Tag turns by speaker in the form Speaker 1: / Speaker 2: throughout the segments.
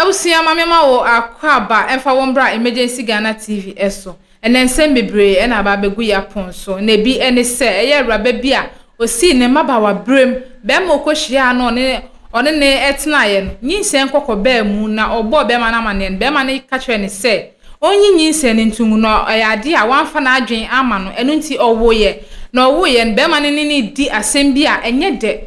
Speaker 1: Abusua ma mema wo akwaaba ɛmfa wo mbra Emergency Ghana TV so. Ɛnɛ nsɛm bebree ɛna aba abɛgu yɛ apon so na ebi ɛne sɛ ɛyɛ awuraba bi a osii ne mmabaawa berem bɛrima okohyiaa no ɔne ɔne ne ɛtenaeɛ no nyinsɛn kɔkɔ baa mu na ɔbɔɔ bɛrima no amaneɛ no bɛrima no ka kyerɛɛ no sɛ ɔnyi nyinsɛn no nto ngu na ɛyɛ adeɛ a wamfa n'adwene amma no ɛno nti ɔwoeɛ na ɔwoeɛ no bɛrima no ne no redi asɛm bi a ɛnyɛ dɛ.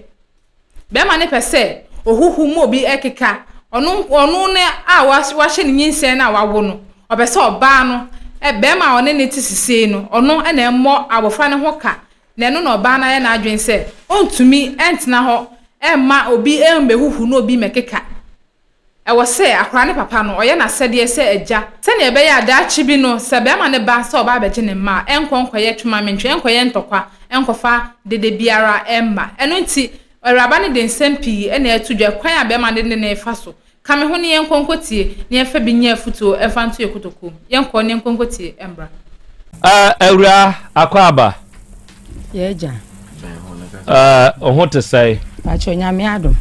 Speaker 1: Bɛrima no pɛ sɛ ohuhu ma obi keka ɔno ɔno no a wahyɛ no nyinsɛn no a wawo no, ɔpɛ sɛ ɔbaa no, bɛrima a ɔne no te sesei no, ɔno na ɛmmɔ abɔfra no ho ka, na ɛno na ɔbaa no ayɛ n'adwene sɛ ɔntumi ntena hɔ mma obi mmɛhuhu na obi mmɛkeka. Ɛwɔ sɛ akwadaa no papa no, ɔyɛ n'asɛdeɛ sɛ agya, sɛdeɛ ɛbɛyɛ a daakye bi no, sɛ barima no ba sɛ ɔba abɛgye ne mma a, ɛnkɔ nkɔyɛ twemamentwe, ɛnkɔyɛ ntɔkwa, ɛnkɔfa dede biara mma. Ɛno nti, awuraba no de nsɛm pii na ɛreto dwa, kwan a barima no de ne refa so. Ka me ho na yɛnkɔ nkɔtie, na yɛmfa bi nyɛ afotuo mfa nto yɛn kotokuo mu. Yɛnkɔ na yɛnkɔ nkɔtie mmra.
Speaker 2: Uh, awura akwaaba.
Speaker 3: Yɛ agya.
Speaker 2: Uh, wo ho te sɛe?
Speaker 3: Pakyɛ Nyame adom.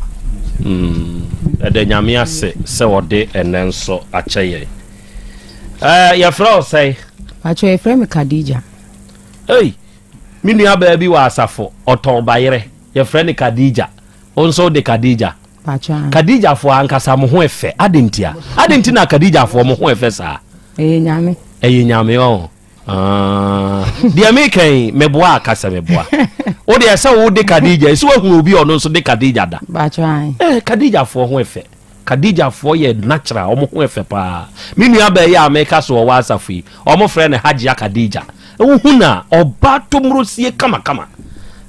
Speaker 2: Ɛda Nyame ase sɛ ɔde ɛnɛ nso akyɛ yɛn. Uh, yɛfrɛ wo sɛe?
Speaker 3: Pakyɛ yɛfrɛ me Kadija.
Speaker 2: Ei, me nua baa bi wɔ asafo, ɔtɔn bayerɛ, yɛfrɛ no Kadija. Wo nso wode Kadija? Kadija foɔ ankasa mo ho ɛfɛ. Adi ntia? Adi nti na Kadija foɔ mo ho ɛfɛ saa?
Speaker 3: Ɛyɛ Nyame.
Speaker 2: Ɛyɛ Nyame ɔn. Ah, deɛ meka yi meboa aka sɛ meboa. Wo deɛ sɛ wo de Kadija, ɛsɛ woahunu obi ɔno nso de Kadija da. Eh, Kadija foɔ ho ɛfɛ. Kadija foɔ yɛ natural, wɔn ho ɛfɛ paa. Me nua bɛɛ yɛ a meka so ɔwɔ asafo yi, wɔn frɛ no Hajia Kadija. Wohu na ɔba tomrosie kamakama.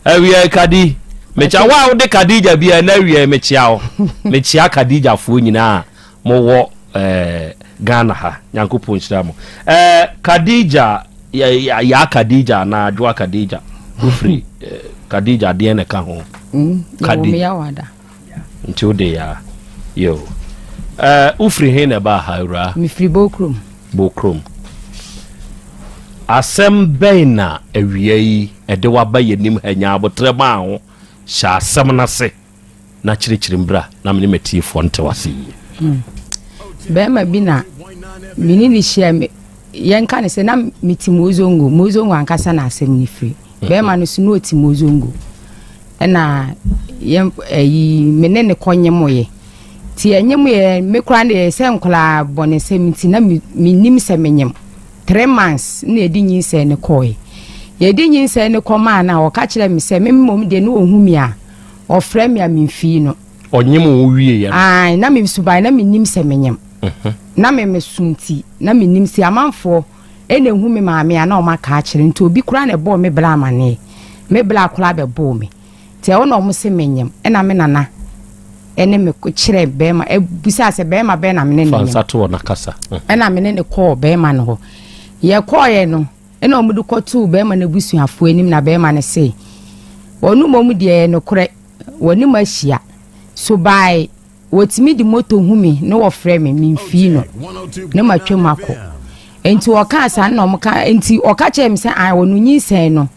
Speaker 2: Awia Kadi, mekyia wo a wode Kadija bi a na awia mekyia wo. Mekyia Kadija foɔ nyinaa mowɔ eh, Ghana ha. Nyankopɔn nhyira mo. Eh, Kadija, ya Kadija anaa Adwoa Kadija. Wofiri eh, Kadija deɛ na ɛka ho.
Speaker 3: Kadija.
Speaker 2: Nti wode ya. Yo. Eh, wofiri he na ɛbaa ha awuraa?
Speaker 3: Mefiri Bokrom.
Speaker 2: Bokrom. Asɛm bɛn na awia yi ɛde waba yɛnim ha? Nya abotrɛ maa ho, hyɛ asɛm no ase na kyerɛkyerɛ mu bra na mene matiefoɔ nte wase yie.
Speaker 3: Bɛrima bi na mene ne hyia me, yɛnka ne sɛ na mete Mozongo, Mozongo ankasa na asɛm no firi. Bɛrima no so na ɔte Mozongo. Ɛna yɛn ɛyi me ne ne kɔ nyemoyɛ. Nti yɛnyemoyɛ me koraa deɛ sɛ nkwadaa bɔnesɛm nti na menim sɛ menyem. 3 months na yɛde nyinsɛn no kɔɔe. Yɛde nyinsɛn no kɔmaa no a, ɔka kyerɛɛ me sɛ me mmom deɛ ne ɔhu me a, ɔfrɛ me a memfii no.
Speaker 2: Ɔnyem wo wieɛ no?
Speaker 3: Ae, na me suban na menim sɛ menyem. Na me meso nti na menim sɛ amanfoɔ ɛna ehu me maame a na ɔmo aka akyerɛ nti obi koraa na ɛbɔɔ me bra amaneɛ. Me bra koraa bɛbɔɔ me. Nti ɛhɔ na ɔmo se menyem. Ɛna me nana ɛne me kyerɛ bɛrima, ɛbusaa sɛ bɛrima bɛn na me ne ne
Speaker 2: Fa
Speaker 3: nyem.
Speaker 2: nsa to wɔ na kasa.
Speaker 3: Ɛna me ne ne kɔɔ bɛrima no hɔ. Yɛkɔɔɛ no, ɛna ɔmo de kɔtoo bɛrima no abusuafoɔ anim na bɛrima no se ɔno mmom deɛ ɛyɛ nokorɛ, wɔne mu ahyia. So bae wɔtumi de moto hu me na wɔfrɛ me memfii no na matwam akɔ. Nti ɔkaa saa na ɔmo ka, nti ɔka kyerɛ me sɛ an ɔno nyinsɛn no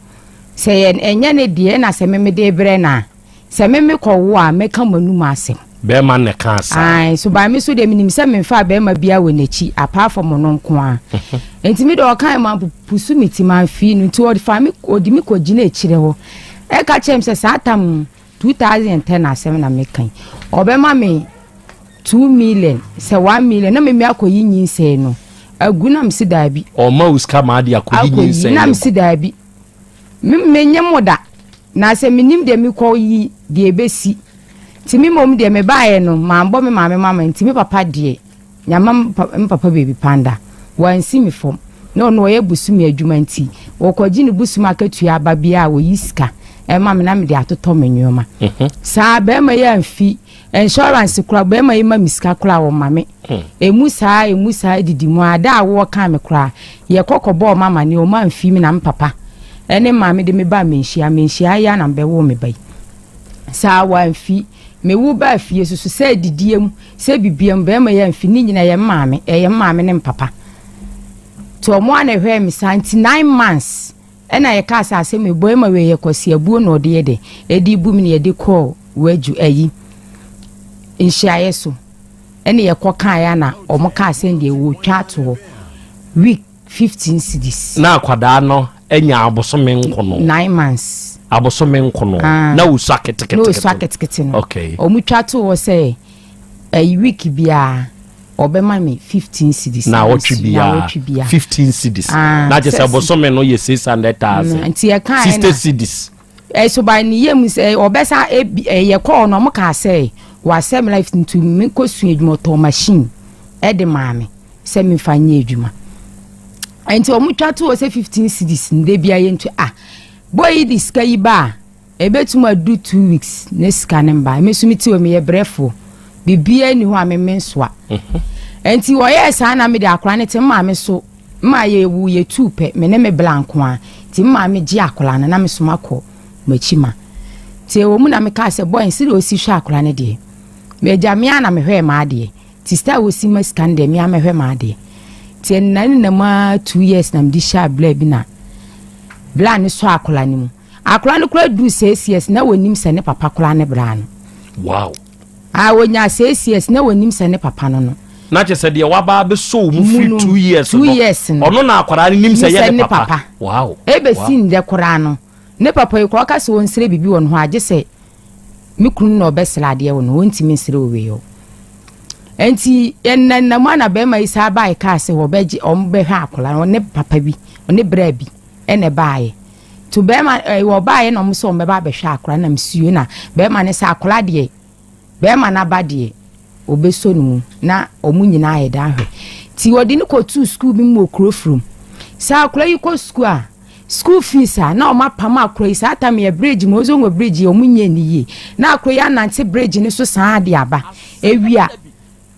Speaker 3: sɛ yɛ ɛnyɛ ne deɛ na sɛ meme de brɛ no a, sɛ meme kɔwo a mɛka m'anum asɛm.
Speaker 2: Bɛrima na ɛkaa saa?
Speaker 3: Ae, so by me so deɛ menim sɛ memfaa bɛrima biara wɔ n'akyi apart from ɔno nko ara. Nti me deɛ ɔkae ma pusu me ti mamfii no, nti ɔfa me ɔde me kɔgyina akyire hɔ ɛka kyerɛ me sɛ saa tam 2010 asɛm na meka yi, ɔbɛma me 2 million sɛ 1 million na meme akɔyi nyinsɛn no agu, na mese daabi.
Speaker 2: Ɔma wo sika ma ade akɔyi nyinsɛn
Speaker 3: na mese daabi, menyɛ mo da na sɛ menim deɛ mekɔ yi deɛ ɛbɛsi. Nti me mmom deɛ mebaeɛ no mambɔ me maame mama, nti me papa deɛ nyama me papa baabi panda wansi me fam na ɔno ɔyɛ bosome adwuma, nti wɔkɔgye ne bosome akatua aba bia a wɔyi sika ɛma me na mede atotɔ me nneɛma. Saa bɛrima yi amfi insurance kora, bɛrima yi ma me sika kora wɔma me emu saa emu saa didi mu a da a wɔka me kora yɛkɔ kɔbɔɔ mama ne ɔma amfi me na me papa ɛne maame de me ba menhyia menhyia yɛ na mbɛwo me ba yi saa wamfi. Mewo baa fie soso sɛ didie mu sɛ bibia mu bɛrima yi amfi ne nyina yɛ maame, ɛyɛ maame ne mpapa nti ɔmo a na ɛhwɛɛ me saa. Nti 9 months ɛna yɛkaa sɛ asɛm ɛbɔ ɛma wei yɛ kwasi abuo na ɔde yɛ de ɛde bu mi na yɛde kɔɔ wadwu ayi nhyiaeɛ so. Ɛne yɛkɔ kaeɛ a na wɔn kaa sɛ deɛ wɔtwa ato hɔ week 15 cedis.
Speaker 2: Na akwadaa no anya abosome nkono.
Speaker 3: 9 months.
Speaker 2: Abosome nkono.
Speaker 3: Ah.
Speaker 2: Na wosua ketekete.
Speaker 3: Na osua ketekete no. Wɔn twa to hɔ sɛ ɛyi week biara ɔbɛma me 15 cedis.
Speaker 2: Na awɔtwe biara.
Speaker 3: Na awɔtwe biara.
Speaker 2: 15 cedis.
Speaker 3: Ah,
Speaker 2: na kyerɛ sɛ
Speaker 3: sɛ-
Speaker 2: bosome no yɛ 600,000.
Speaker 3: Nti yɛkaeɛ
Speaker 2: 60
Speaker 3: na
Speaker 2: cedis.
Speaker 3: Ɛso ba ne yam sɛ ɔbɛsa ebi ɛyɛ kɔɔ no, ɔmo kaa sɛ wasɛ me life nti me kɔ sua adwuma, ɔtɔn machine ɛde maa me sɛ mefa nyɛ adwuma. Nti ɔmo twa to hɔ sɛ 15 cedis nde bia yɛ ntu ah boy yi de sika yi ba a, ebetum adu 2 weeks ne sika ne mba. Emi nso mi ti wɔ mi yɛ brɛfo, biribiara ni hɔ a me me nsoa. Nti wɔyɛɛ saa na me de akora ne te maame so mma yɛ wu yɛ tu pɛ, me ne me bla nko a, nti maame gye akora no na me so ma kɔ m'akyi ma. Nti ɛwɔ mu na meka sɛ boy nsi de osi hwɛ akora no deɛ, megya me a na mehwɛ maa adeɛ, nti star osi ma sika no deɛ, me a mehwɛ maa adeɛ. Nti ɛnna ne nam a 2 years na mede hyɛ abla bi na bla ne sɔ akora no mu. Akora no kora duru 6 years na wɔnim sɛ ne papa kora ne bra no. A wɔnya 6 years na wɔnim sɛ ne papa no.
Speaker 2: Na kyerɛ sɛ deɛ waba abɛsɔ wo mu firi
Speaker 3: Mu no,
Speaker 2: 2 years
Speaker 3: two
Speaker 2: no,
Speaker 3: years no.
Speaker 2: ɔno na akwadaa no nim sɛ
Speaker 3: Nim
Speaker 2: yɛ ne papa.
Speaker 3: Ebesi ndɛ koraa no, ne papa yi koraa ɔka sɛ ɔnsrɛ biribi wɔ ne ho agye sɛ me kunu na ɔbɛsrɛ adeɛ wɔ no, wɔntumi nsrɛ wɔ wei hɔ. Nti ɛnanam a na bɛrima yi saa baa kaa sɛ wɔbɛgye, ɔmo bɛhwɛ akwadaa no, ɔne papa bi, ɔne braa bi ɛna ɛbaayɛ to bɛrima ɛɛ wɔbaayɛ na ɔmo sɛ ɔmo bɛba abɛhwɛ akwadaa na msuo na bɛrima ne sɛ akwadaa deɛ, bɛrima n'aba deɛ obɛsɔ ne mu na ɔmo nyinaa yɛ da ahwɛ. Nti wɔde ne kɔtuu sukuu bi mu wɔ kuro furom sɛ akwadaa yi kɔ sukuu a, school fees a na ɔmo apam akwadaa yi saa tam yɛ bridge mu Ozongo bridge yi, ɔmo nyɛ ne yie na akwadaa yi anante bridge ne so saa de aba ewia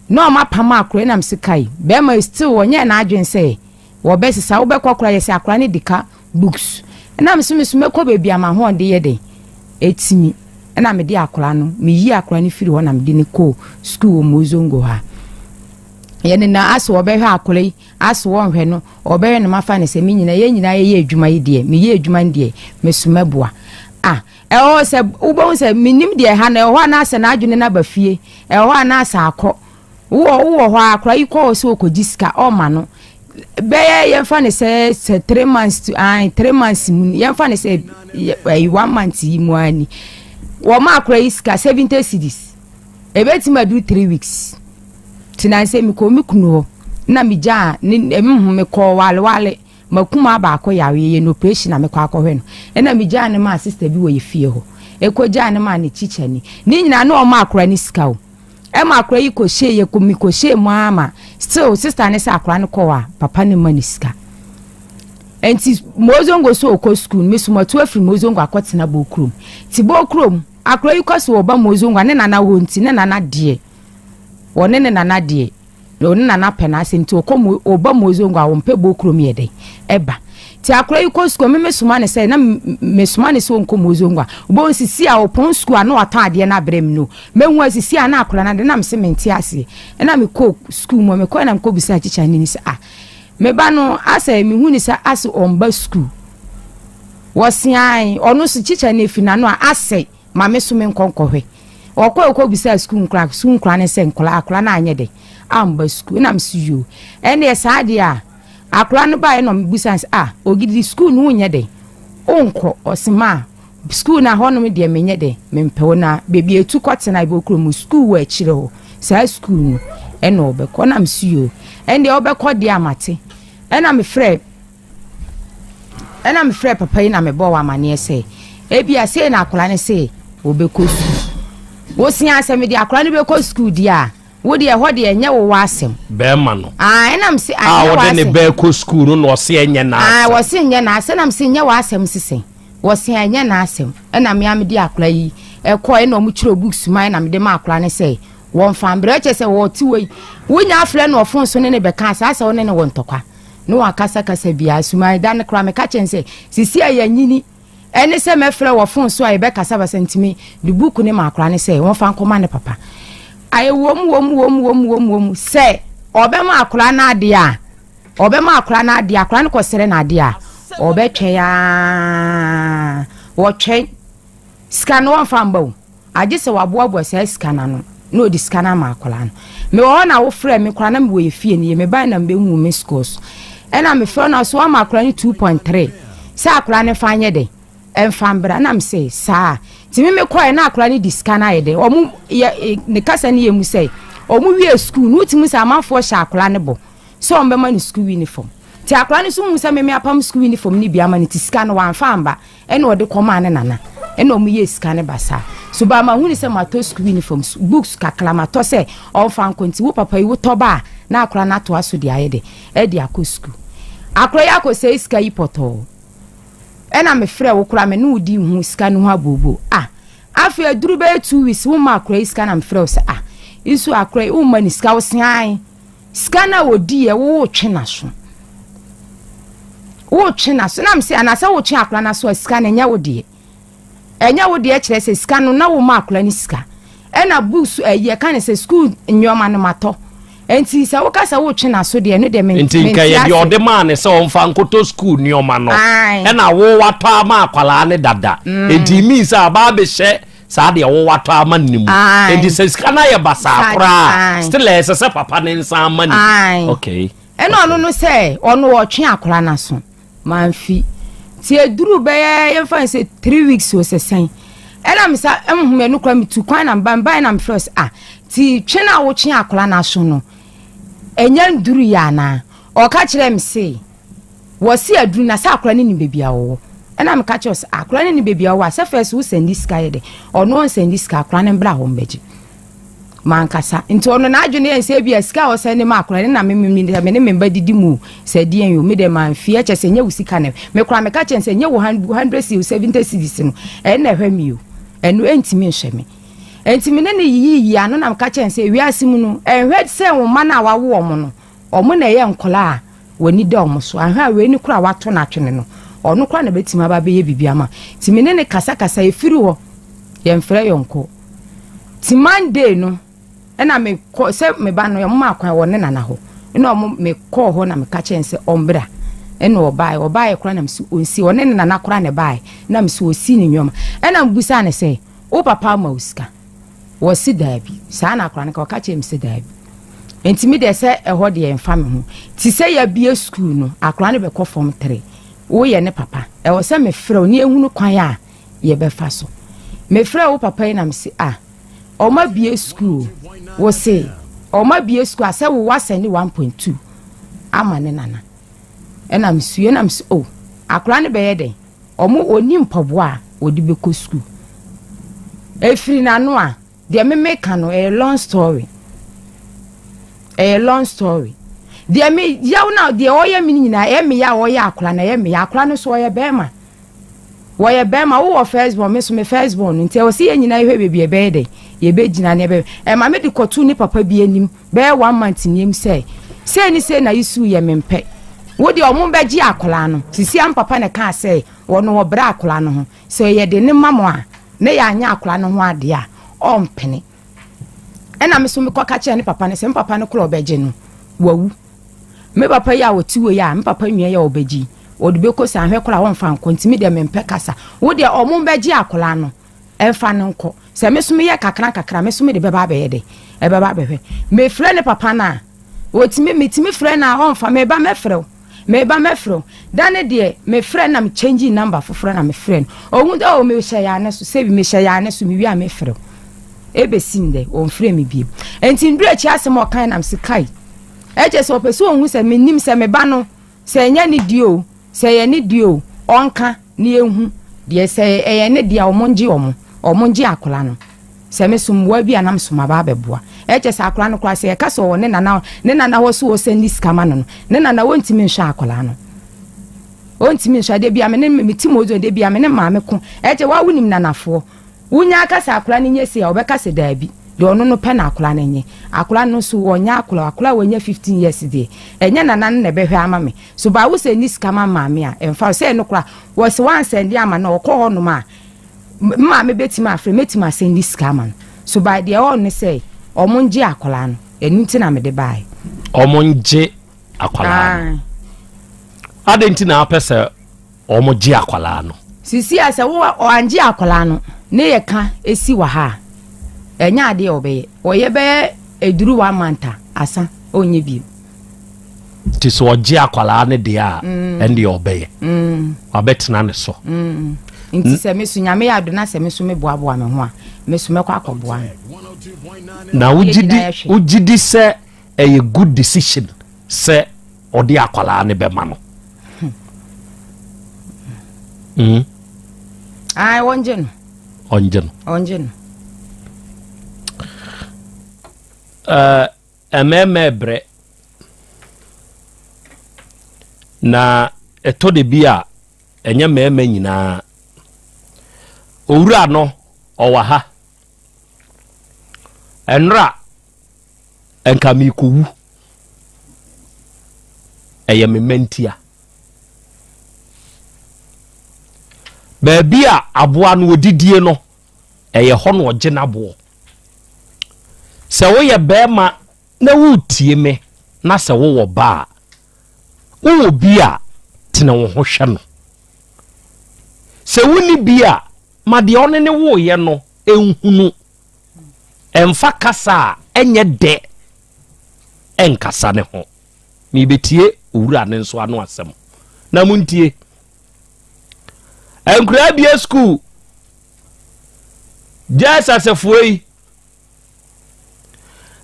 Speaker 3: na ɔmo apam akwadaa yi nam sika yi. Bɛrima yi still wɔnyɛ n'adwene sɛ wɔbɛsesa wobɛkɔ akwadaa yɛ sɛ akwadaa ne de ka books ɛnam so meso mɛkɔ baabi ama ahoɔden yɛ den etimi. Ɛna mede akwadaa no, meyi akwadaa no firi hɔ na mede ne kɔ sukuu wɔ Mozongo ha. Yɛne na asɛ wɔbɛhwɛ akwadaa yi, asɛ wɔnhwɛ no, ɔbɛhwɛ no mafa ne sɛ me nyinaa, yɛn nyinaa yɛyɛ adwuma yi deɛ, meyɛ adwuma no deɛ, meso mɛboa ah. Ɛwɔ sɛ wobɛhu sɛ menim deɛ ha no ɛwɔ hɔ anaasɛ n'adwene no aba fie, ɛwɔ hɔ anaasɛ akɔ wowɔ hɔ a, akwadaa yi kɔ hɔ sɛ ɔkɔgye sika ɔma no bɛyɛ, yɛmfa ne sɛ 3 months to ah 3 months mu, yɛmfa ne sɛ ɛyi 1 month yi mu ani wɔn akwadaa yi sika 70 cedis, ebetumi adu 3 weeks. Tena sɛ mekɔ me kunu hɔ na megya ne ɛmu mekɔ walewale makuma baako yare yɛ no operation na mekɔ akɔhwɛ no, ɛna megyaa ne maa sister bi wɔ yɛ fie hɔ, ɛkɔ gyaa ne maa ne kyikya ni ne nyinaa na ɔma akora ne sika o. Ɛma akora yi kɔhyɛ yɛ kɔ mi kɔhyɛ mu ama still sister ne sɛ akora no kɔ a papa ne ma ne sika. Nti Mozongo so ɔkɔ school, mi so matu afiri Mozongo akɔtena Bokurom. Ti Bokurom akora yi kɔ so ɔba Mozongo a ne nana hɔ, nti ne nana deɛ, wɔne ne nana deɛ, ɔne nana pɛ n'asɛm. Nti ɔkɔ mo ɔba Mozongo a wɔmpɛ Bokurom yɛ dɛ ɛba. Nti akora yi kɔ sukuu, mi soma ne sɛ na me soma ne sɛ ɔnkɔ Mozongo a ɔbɛn sisi a ɔpɔn sukuu a na watɔn adeɛ no abrɛ mi no, mehu asisi a na akora no de na me sɛ mente aseɛ. Ɛna me kɔ sukuu mu, me kɔ na me kɔ bisa tikya ne ni sɛ ah, me ba no asɛ mehu ne sɛ asɛ ɔmba sukuu. Wɔsean ɔno so tikya ne efi n'ano a asɛ maame so me nkɔ nkɔhwɛ. Ɔkɔ ɛkɔ bisa sukuu nkora, sukuu nkora ne sɛ nkora akora no anyɛ dɛ amba sukuu. Ɛna me so yoo, ɛnneɛ saa deɛ a akora no baeɛ na ɔbusa sɛ ah, ogidi sukuu no wonyɛ dɛ wonkɔ? Ɔse ma sukuu na hɔnom deɛ menyɛ dɛ mempɛ wo na beebi etu kɔtena ebi okuro mu sukuu wɔ akyire hɔ, saa sukuu no ɛna ɔbɛkɔ. Ɛna me so yoo, ɛndeɛ ɔbɛkɔ deɛ amate. Ɛna mefrɛ papa yi na mebɔ wɔ amaneɛ sɛ ebia sei na akora no se wɔbɛkɔ sukuu. Wosia sɛ mede akora no bɛkɔ sukuu deɛ a, wo deɛ ɛhɔ deɛ ɛnyɛ wo wɔ asɛm.
Speaker 2: Bɛrima no.
Speaker 3: Ah, ɛnam se
Speaker 2: a wɔde ne bɛɛ kɔ sukuu no na ɔse ɛnyɛ
Speaker 3: n'asɛm. Ah, wɔse nyɛ n'asɛm, ɛnam se nyɛ w'asɛm sisɛn, wɔse ɛnyɛ n'asɛm. Ɛna mmea mede akora yi ɛkɔ, ɛna ɔmo kyerɛ books ma, ɛna mede ma akora no sɛ wɔmfa mbrɛ kyɛ sɛ wɔte wɔ yi wonya afrɛ no ɔfon so ne ne bɛka saa sɛ wo ne ne wɔ ntɔkwa ne wakasakasa biara suma da no koraa. Meka kyɛn sɛ sisi a yɛnyini ɛne sɛ mɛfrɛ wɔ phone so a yɛbɛkasa basa, ntumi de book ne ma akora ne sɛ wɔmfa nkɔma ne papa. Ayɛ wɔm wɔm wɔm wɔm wɔm wɔm sɛ ɔbɛma akora no adeɛ a, ɔbɛma akora no adeɛ, akora no kɔsrɛ no adeɛ a, ɔbɛtwɛn aa, wɔtwɛn sika no wɔmfa mba o, agye sɛ waboaboa saa sika no ano. Na ɔde sika no ama akwadaa no. Mewɔ hɔ na wofrɛ me koraa na mewɔ yɛ fie no yie. Mebae na mebɛhuu missed calls. Ɛna mefrɛ no so ama akwadaa no 2.3 sɛ akwadaa no fa nyɛ dɛn ɛmfa mbra. Na mese saa. Nti me mekɔɛ na akwadaa no de sika no ayɛ dɛn. Ɔmo yɛ ne kasa no yɛ mu sɛ ɔmo wie sukuu no wotumi sɛ amanfoɔ hyɛ akwadaa no bɔ sɛ ɔmo bɛma no sukuu uniform. Nti akwadaa no nso hu sɛ meme apam sukuu uniform no bi ama no nti sika no wamfa amba. Ɛna ɔde kɔmaa ne nana ɛna ɔmo yɛɛ sika no basaa. So baa ma hunu sɛ matɔ school uniform, books kakra matɔ sɛ ɔmfa nkɔ nti wo papa yi wotɔ ba a na akora no atoa so de ayɛ dɛ ɛde akɔ school. Akora yi akɔsɛe sika yi pɔtɔɔ. Ɛna me frɛ wo koraa me ne wo di ho sika no ho abooboo. Ah afei aduru bɛyɛ 2 weeks wo ma akora yi sika na me frɛ wo sɛ ah nso akora yi wo ma ne sika wo se ae. Sika no a ɔdiiɛ wo wotwe n'aso. Wotwe n'aso na mesɛ anaasɛ wotwe akora n'aso a sika no ɛnyɛ wo deɛ. Ɛnyɛ wo deɛ kyerɛ sɛ sika no na wo ma akora no sika. Ɛna books ɛyi ɛka ne sɛ school nneɛma no matɔ. Nti sɛ woka sɛ wotwe n'aso deɛ ɛno deɛ mente
Speaker 2: Nti nka yɛ deɛ
Speaker 3: ase.
Speaker 2: ɔde maa ne sɛ ɔmfa nkɔtɔ school nneɛma no
Speaker 3: Ae.
Speaker 2: ɛna wo watɔ ama akwadaa ne dada. Nti mean sɛ aba abɛhyɛ saa deɛ wo watɔ ama ne mu.
Speaker 3: Ae.
Speaker 2: Nti sɛ sika no ayɛ basaa
Speaker 3: Saa-
Speaker 2: koraa
Speaker 3: ae.
Speaker 2: still ɛsɛ sɛ papa ne nsa ama ne.
Speaker 3: Ae.
Speaker 2: Okay.
Speaker 3: Ɛna ɔno no sɛ ɔno ɔtwe akora n'aso mamfi nti eduru bɛyɛ yɛmfa no sɛ 3 weeks o sɛ sɛn ɛna mesa ɛmuhu ɛno kora metu kwan na mba mbae na mefrɛ sɛ ah ti twe no a wotwe akora n'aso no ɛnya nduru yɛ anaa. Ɔka kyerɛ me se wɔsi aduru na sɛ akora no nim baabi a wɔwɔ. Ɛna meka kyerɛ sɛ akora no nim baabi a wɔwɔ a sɛ fɛs wo send sika yɛ dɛ ɔno ɔnsend sika akora no mbra hɔ mbɛgye mankasa. Nti ɔno n'adwene yɛ sɛ ebi a sika a ɔsɛn ne ma akora ne na me me me ne me mba didi mu sɛ deɛ yɛ o me deɛ mamfie ɛkyɛ sɛ nyɛ wo sika ne me kora meka kyɛn sɛ nyɛ wo 100 cedis 70 cedis no ɛno na ɛhwɛ mi o ɛno ɛntumi nhwɛ me. Nti me ne ne yiyi ano na meka kyɛn sɛ ewiase mu no ɛnhwɛ sɛ wo mma no a wawo ɔmo no ɔmo na ɛyɛ nkɔla a w'ani da ɔmo so ahwɛ a wei ne kora a wato n'atwene no ɔno kora na bɛtumi aba bɛyɛ biribi ama. Nti me ne ne kasakasa efiri hɔ yɛmfrɛ yɔnko. Ti Monday no ɛna mekɔ sɛ me ba no ɔmo ma kwan wɔ ne nana hɔ ɛna ɔmo mekɔɔ hɔ na meka kyɛn sɛ ɔmbra ɛna ɔbaeɛ. Ɔbaeɛ koraa na mesi ɔnsi ɔne ne nana koraa na ɛbaeɛ na mesi ɔsi ne nneɛma ɛna mbusa ne sɛ wo papa ama wo sika. Wɔsi daabi. Saa na akora no ka ɔka kyerɛ me sɛ daabi. Nti mi deɛ sɛ ɛhɔ deɛ mfa me ho ti sɛ yɛabie sukuu no akora no bɛkɔ form 3 woyɛ ne papa ɛwɔ sɛ mefrɛ wo ne ehunu kwan a yɛbɛfa so. Mefrɛ wo papa yi na mesi ah ɔmo abie sukuu wɔ se ɔmo abie sukuu a sɛ wo wasɛne 1.2 ama ne nana. Ɛna mesue na mesi o akora no bɛyɛ dɛn ɔmo oni mpaboa a wɔde bɛkɔ sukuu efiri n'ano a deɛ meme ka no ɛyɛ long story, ɛyɛ long story. Deɛ me yaw na deɛ ɔyɛ me nyinaa ɛyɛ me ya a ɔyɛ akora na ɛyɛ me ya. Akora no so ɔyɛ bɛrima wɔyɛ bɛrima wowɔ first born me so me first born no nti ɛwɔ sɛ yɛn nyinaa yɛhwɛ baabi ɛbɛyɛ dɛ yɛbɛgyina ne ɛbɛyɛ ɛma me de kɔtu ne papa bi anim bɛyɛ one month niem sɛ sei ne sei na yisu yɛ me mpɛ wo deɛ ɔmo bɛgye akwaraa no sisi am papa ne kaa sɛ wɔno wɔbrɛ akwaraa no ho sɛ yɛde ne ma mo a ne yɛ anyɛ akwaraa no ho adeɛ a ɔmpene. Ɛna me so mekɔ ka kyerɛ ne papa no sɛ me papa no korɔ ɔbɛgye no wawu. Me papa yi a wɔte wɔ yi a me papa nua yi a ɔbɛgye wɔde bɛkɔ sɛ ahwɛ koraa wɔmfa nkɔ. Nti me deɛ mempɛ kasa wo deɛ ɔmo bɛgye akwaraa no ɛmfa no nkɔ sɛ me so meyɛ kakra kakra me so mede bɛba abɛyɛ dɛ ɛbɛba abɛhwɛ. Mefrɛ ne papa no a wɔtumi metumi frɛ no a ɔmfa meba mɛfrɛ wo meba mɛfrɛ wo da ne deɛ mefrɛ na mekyɛngye number foforɔ na mefrɛ no ɔhu dɛ o mehyɛ yɛ ane so sɛbi mehyɛ yɛ ane so mewie a mefrɛ wo ɛbɛsi ndɛ ɔmfrɛ me bio. Nti nduru akyi asɛm a ɔkan nam se kae ɛkyɛ sɛ ɔpɛ sɛ ɔhu sɛ menim sɛ meba no sɛ ɛnyɛ ne deɛ o sɛ ɛyɛ ne deɛ o ɔnka ne yɛhu deɛ sɛ ɛyɛ ne deɛ a ɔmo ngye ɔmo ngye akwaraa no sɛ me so mmoa bi a nam so maba abɛboa. Ɛkyɛ sɛ akwaraa no koraa sɛ yɛka sɛ ɔwɔ ne nana ne nana hɔ so wɔ sɛ ne sika ma no no ne nana wɔntumi nhwɛ akwaraa no ɔntumi nhwɛ de bia me ne me ti mo de bia me ne maame ko. Ɛkyɛ wa wonim nanafoɔ wonya aka sɛ akwaraa no nyɛ sei a ɔbɛka sɛ daabi deɛ ɔno no pɛ na akwaraa no nyɛ. Akwaraa no nso wɔnyɛ akwaraa akwaraa a wɔnyɛ 15 years deɛ ɛnyɛ nana no na ɛbɛhwɛ ama me so baawo sɛ ni sika ma maame a ɛmfa sɛ ɛno koraa wɔsɛ wansɛnde ama no ɔkɔ hɔ nom a maame bɛtumi afrɛ mɛtumi asɛnde sika ama no so ba deɛ ɔno ne sɛ ɔmo ngye akwaraa no ɛno nti na mede baeɛ.
Speaker 2: Ɔmo ngye akwaraa no adɛn nti na apɛ sɛ ɔmo gye akwaraa no?
Speaker 3: Sisi a sɛ wo ɔangye akwaraa no ne yɛ ka esi wɔ ha a. Ɛnyɛ adeɛ a ɔbɛyɛ. Ɔyɛ bɛyɛ ɛduru one month a, asa, ɔnyɛ bio.
Speaker 2: Nti sɛ ɔgye akwadaa no deɛ a, mm. ɛndeɛ ɔbɛyɛ. Mm. Wabɛtena ne so.
Speaker 3: Mm. Nti sɛ me so Nyame yɛ ado na sɛ me so meboaboa me ho a, me so mɛkɔ akɔboa no.
Speaker 2: Na wogye di sɛ ɛyɛ good decision sɛ ɔde akwadaa no bɛma no?
Speaker 3: Hmm. Ayi, wɔngye no.
Speaker 2: Ɔngye no.
Speaker 3: Ɔngye no.
Speaker 2: Ɛɛ mmarima ɛbrɛ na ɛtɔ de bi a ɛnyɛ mmarima nyinaa. Owura no ɔwɔ ha. Ɛnora nka merekɔwu. Ɛyɛ me mma ntia. Baabi a aboa no ɔdidie no, ɛyɛ hɔ na ɔgye n'aboɔ. Sɛ woyɛ barima na woretie me na sɛ wowɔ ba a, wowɔ bi a, tene wo ho hwɛ no. Sɛ wonni bi a, ma deɛ ɔne ne woeɛ no nhunu. Ɛmfa kasa a ɛnyɛ dɛ nkasa ne ho. Merebɛtie owura no nso ano asɛm. Na montie. Nkoraa bie sukuu. Gyae sasefoɔ yi.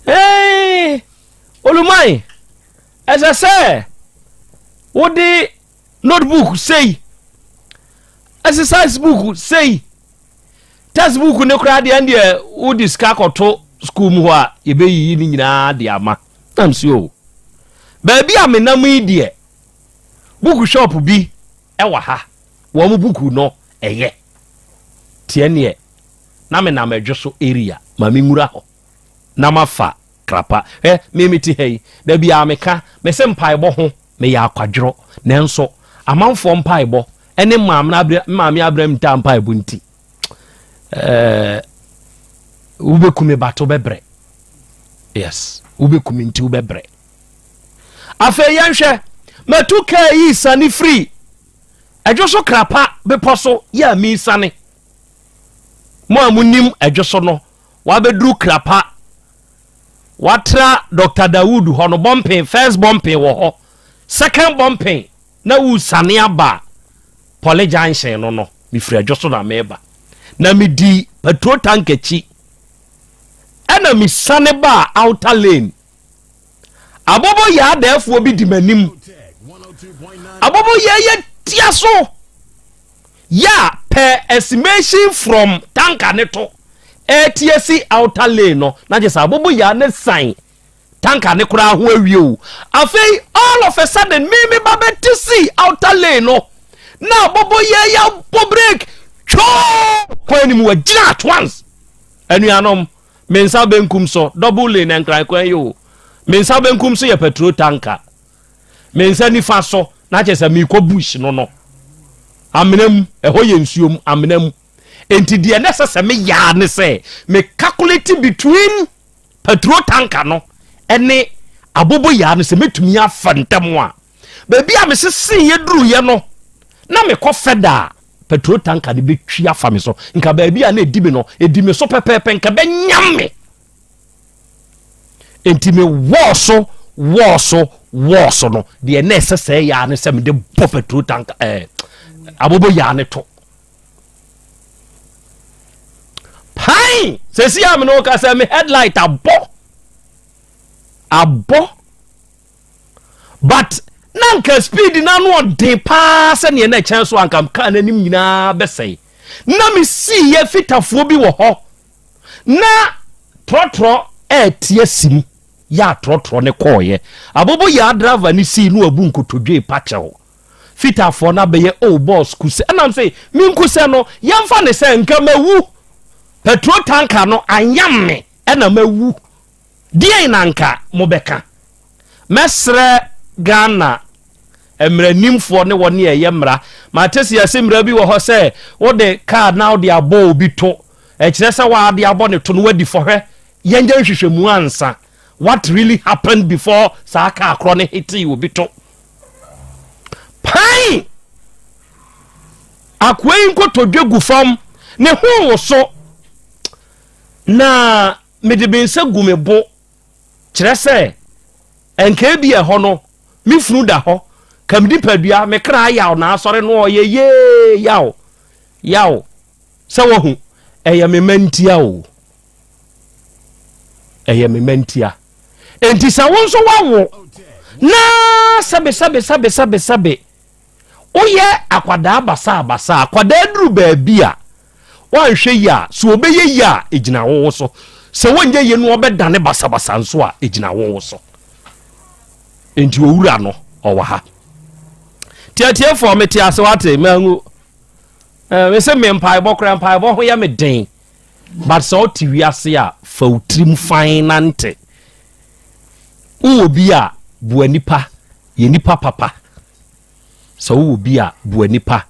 Speaker 2: Ee, Oluman, ɛsɛ sɛ wode notebook sei, exercise book sei, textbook ne koraa deɛ ɛndeɛ wode sika kɔto sukuu mu hɔ a yɛbɛyiyi ne nyinaa de ama. Nam si o, baabi a menam yi deɛ book shop bi ɛwɔ ha, wɔn book no ɛyɛ teɛ neɛ na menam Adwo so area ma menwura hɔ na mafa krapa. Hwɛ, me mete ha yi, da biara meka, mese mpaebɔ ho meyɛ akwadworɔ, nanso amanfoɔ mpaebɔ ne maame Abraham ntaa mpaebɔ nti, ɛɛ wobɛku me but wobɛbrɛ. Yes, wobɛku me nti wobɛbrɛ. Afei yɛnhwɛ, matu kaa yi sane firi Adwo so krapa bepɔ so yɛ a mesane. Mo a monim Adwo so no, wabɛduru krapa, watra Dr. Dawood hɔ no, bɔmpen, first bɔmpen wɔ hɔ, second bɔmpen na wosane aba Poly Junction no no, mefiri Adwo so na meba. Na medi petrol tank akyi, ɛna mesane baa outer lane. Abobo yaa dɛɛfoɔ bi di m'anim. Abobo yɛ yɛ tia so. Yɛ per estimation from tanker ne to ɛti asi outer lane no na kyerɛ sɛ abobo yaa ne san tanker ne koraa ho awie o. Afei all of a sudden me me ba bɛte si outer lane no na abobo yɛ yɛ bɔ break twoo kwan no mu wagyina at once. Anuanom, Me nsa benkum so, double lane, Nkran kwan yi o. Me nsa benkum so yɛ petrol tanker. Me nsa nifa so, na kyerɛ sɛ merekɔ bush no no. Amena mu, ɛhɔ yɛ nsuo mu, amena mu. Enti deɛ na ɛsɛ sɛ meyɛ ara ne sɛ, me calculate between petrol tanker no ne aboboyaa no sɛ mɛtumi afa ntam a. Baabi a meseseeɛ duruiɛ no, na mekɔ fɛda a, petrol tanker no bɛtwi afa me so. Nka baabi a na ɛdi me no, ɛdi me so pɛpɛɛpɛ, nka bɛnyam me. Enti me wɔɔ so, wɔɔ so, wɔɔ so no, deɛ na ɛsɛ sɛ ɛyɛ ara ne sɛ mede bɔ petrol tanker ɛɛ eh, abobo yaa ne to. Pan! Sɛsi a me ne wo ka sɛ me headlight abɔ. Abɔ. But na nka speed no ano ɔden paa sɛdeɛ na ɛkyɛn so anka kaa no anim nyinaa bɛsɛe. Na mesiiɛ fitafoɔ bi wɔ hɔ na trɔtrɔ ɛɛte asi mu yɛ a trɔtrɔ no kɔɔeɛ. Abobo yaa driver no sii na wabu nkotodwe repa kyɛw. Fitafoɔ no abɛyɛ oh boss kusɛ ɛna mse menkusɛ no yɛmfa ne sɛ nka mawu petrol tanker no anyam me ɛna mawu. Deɛn na anka mobɛka? Mɛsrɛ Ghana mmaranimfoɔ ne wɔn a ɛyɛ mmara. Mate sɛ yɛse mmara bi wɔ hɔ sɛ wode kaa na wode abɔ obi to, ɛkyerɛ sɛ w'ade abɔ ne to no wadi fɔ. Hwɛ, yɛnyɛ nhwehwɛmu ansa. What really happened before saa kaa korɔ no hitee obi to? Pan! Akoa yi nkotodwe gu fam, ne ho woso. Na mede me nsa gu me bo, kyerɛ sɛ, nka ebia ɛhɔ no, me funu da hɔ, ka me nipadua, me kra yaw na asɔre no ɔyɛ yee yaw, yaw, sɛ wahu, ɛyɛ me mma ntia o, ɛyɛ me mma ntia. Enti sɛ wo nso woawo na sɛbe sɛbe sɛbe sɛbe sɛbe woyɛ akwadaa basaa basaa, akwadaa duru baabi a Woanhwɛ yie a, sɛ ɔbɛyɛ yie a, ɛgyina wo wo so. Sɛ ɔnyɛ yie no ɔbɛdane basabasa nso a, ɛgyina wo wo so. Enti owura no, ɔwɔ ha. Tiatiefoɔ, mete ase wate, mangu. Eh, me se me mpaebɔ koraa, mpaebɔ ho yɛ me den. But sɛ wote wiase a, fa wo tirim fan nante. Wowɔ bi a, boa nipa, yɛ nipa papa. Sɛ wowɔ bi a, boa nipa.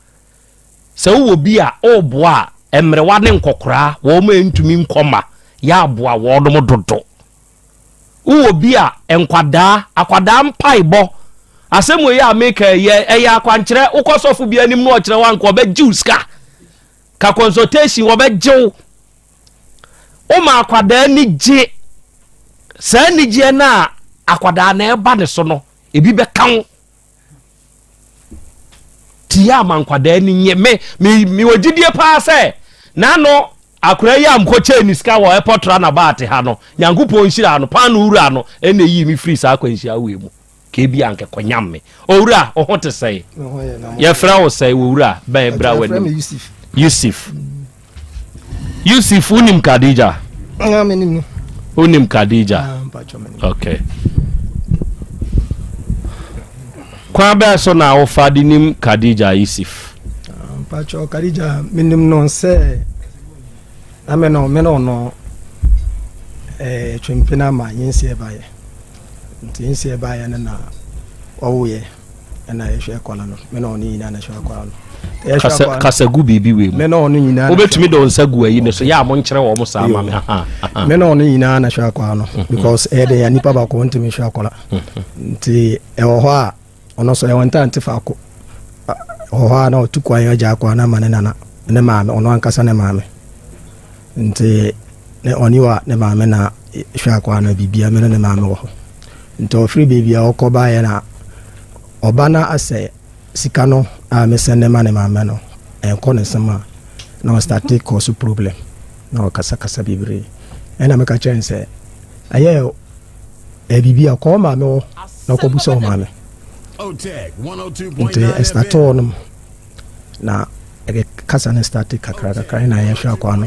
Speaker 2: Sɛ wowɔ bi a woboa a, mmerewa ne nkɔkoraa, wɔn a ɛntumi nkɔ mma, yɛ aboa wɔnom dodo. Wowɔ bi a, nkwadaa, akwadaa mpaebɔ. Asɛm wei a meka yi, ɛyɛ akwankyerɛ. Wokɔ sɔfo bi anim na ɔkyerɛ wo anka ɔbɛgye wo sika. Ka consultation, wɔbɛgye wo. Woma akwadaa ani gye. Saa anigyeɛ no a akwadaa na ɛba ne so no, ebi bɛka wo. Tie ama nkwadaa ani nye me me mewɔ gyidie paa sɛ n'ano akwadaa yi a mkɔkyɛɛ ne sika wɔ airport runabout ha no nyankopɔn nhyira no paano wura no ɛna ɛyii me firi saa akwanhyia wei mu ka ebi a nkɛkɔ nyam me owura wo ho te sɛe yɛfrɛ wo sɛe wɔ wura bɛn bra w'anim Yusuf Yusuf wonim Khadija wonim Khadija ah, okay kwan bɛɛ so na wofa de nim Khadija Yusuf
Speaker 4: ah, mpakyɛ Khadija menim no sɛ na me no me no no eh, twempena ma nyenseɛ baeɛ nti nyenseɛ baeɛ no na ɔwoyɛ ɛna yɛhwɛ akwadaa no me na ɔno nyinaa na ɛhwɛ akwadaa no.
Speaker 2: Kasa kasa gu biribi wei mu.
Speaker 4: Me na ɔno nyinaa.
Speaker 2: Wobɛtumi de wo nsa gu ayi ne so yɛ a monkyerɛ wɔn saa ma me.
Speaker 4: Me na ɔno nyinaa na ɛhwɛ akwadaa no mhm. because ɛyɛ de yɛ nipa baako ntumi hwɛ akwadaa mhm. nti ɛwɔ hɔ a ɔno nso ɛwɔ ntaante faako ɛwɔ hɔ a na ɔtu kwan agya akwadaa no ama ne nana ne maame ɔno ankasa ne maame nti ne ɔne wa ne maame na hwɛ akwadaa no biribiara me ne ne maame wɔ hɔ. Nti ɔfiri baabi a ɔkɔ baeɛ na ɔba na asɛ sika no a me sɛnde ma ne maame no ɛnkɔ ne nsam a na ɔstate kɔ so problem na ɔkasakasa bebree ɛna meka kyerɛ no sɛ ɛyɛ ɛyɛ biribi a kɔ maame hɔ na ɔkɔbusa wɔ maame nti ɛstate hɔ nom na ɛde kasa no starte kakra kakra ɛna yɛhwɛ akwaa no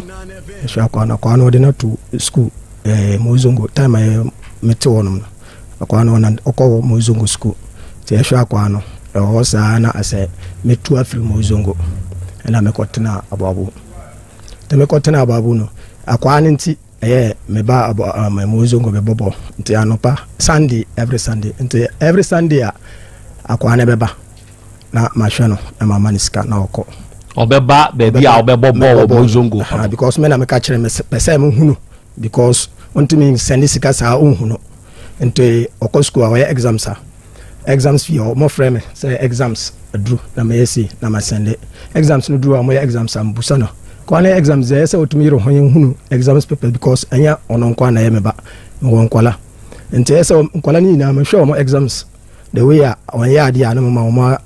Speaker 4: yɛhwɛ akwaa no akwaa no ɔde no to school ɛɛ eh, mozongo time a yɛ mete hɔ nom no akwaa no ɔna ɔkɔ hɔ mozongo school nti yɛhwɛ akwaa no ɛwɔ hɔ saa na asɛ metu afiri mozongo ɛna mekɔtena aboabo nti mekɔtena aboabo no akwaa no nti ɛyɛ meba abo um, mozongo bɛbɔbɔ nti anɔpa sunday every sunday nti every sunday a akwaa no bɛba na mahwɛ no na mama no sika na ɔkɔ.
Speaker 2: Ɔbɛba baabi a ɔbɛbɔ bɔɔl wɔ Mozongo hɔ no.
Speaker 4: Because me na meka kyerɛ me pɛ sɛ mehu no because ɔntumi nsɛnde sika saa ɔnhu no nti ɔkɔ school a ɔyɛ exams a exams fee ɔmo frɛ me sɛ exams aduru na mɛyɛ sei na masɛnde exams no duru a ɔmo yɛ exams a mbusa no kwan ne exams ɛyɛ sɛ ɔtumi yere ho yɛn hunu exams paper because ɛnyɛ ɔno nko na ɛyɛ me ba mewɔ nkɔla nti ɛyɛ sɛ nkɔla no nyinaa mehwɛ ɔmo exams The way a ɔnyɛ adeɛ a na mama wɔn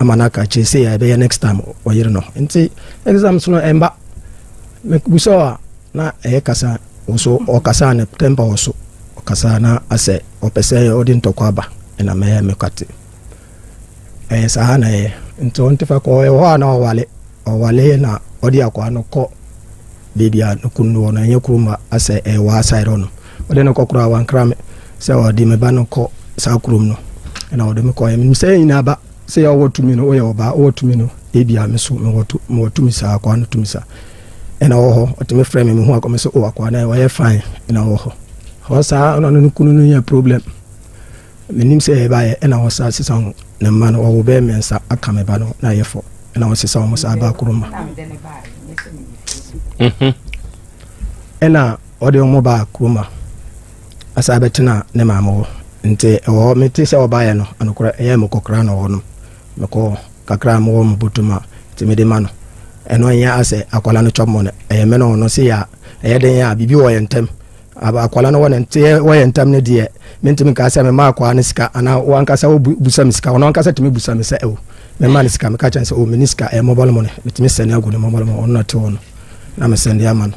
Speaker 4: ama no aka akyire sei a ɛbɛyɛ next time ɔyere no nti exams no ɛmba mebusa a na ɛyɛ kasa wɔ so ɔkasa ne temper wɔ so ɔkasa na asɛ ɔpɛ sɛ ɔde ntɔkwa aba ɛna mɛyɛ mekate ɛyɛ saa na ɛyɛ nti ɔnte fa kɔ ɛwɔ hɔ a na ɔwale ɔwale na ɔde akoa no kɔ baabi a ne kunu no wɔ no ɛnyɛ kurom a asɛ ɛyɛ wɔ aside hɔ no Ɔde no kɔ koraa wankra me sɛ ɔde me ba no kɔ saa kurom no ɛna ɔde me kɔɛ menim sɛ yɛn nyinaa ba sɛ yɛ ɔwɔ tumi no woyɛ ɔbaa ɔwɔ tumi no ebia me so mewɔ tu mewɔ tumi saa akoa no tumi saa ɛna ɔwɔ hɔ ɔtumi frɛ me mehu akɔ me sɛ o akoa no ɔyɛ fine ɛna ɔwɔ hɔ hɔ saa ɔno ne kunu no yɛ problem Menim sɛ yɛbaeɛ ɛna wɔsa sesa wɔn ne mma no wɔwo bɛyɛ mmiɛnsa aka me ba no na yɛ fɔ ɛna wɔsesa wɔn saa baa kurom ma mhm. ɛna ɔde wɔn baa kurom ma asa bɛtena ne maame hɔ nti ɛwɔ hɔ mete sɛ ɔbaeɛ no anokorɛ ɛyɛ mekɔ koraa na ɔwɔ no mekɔ kakra a mewɔ mo bɔtɔ mu a nti mede ma no ɛno ɛnyɛ asɛ akwadaa no chop money ɛyɛ me na ɔno se yɛ a Ɛyɛ den a biribi wɔ yɛn ntam. Akwadaa no wɔ ne nte wɔ yɛn ntam no deɛ, mentumi nka sɛ mema akwadaa no sika anaa wankasa wobusa me sika. Ɔno ankasa tumi busa me sɛ, oh, mema no sika. Meka kyerɛ no sɛ, oh, menni sika, ɛyɛ mobile money. Metumi sɛne agu ne mobile money, ɔno na te hɔ no, na mesɛnde ama no.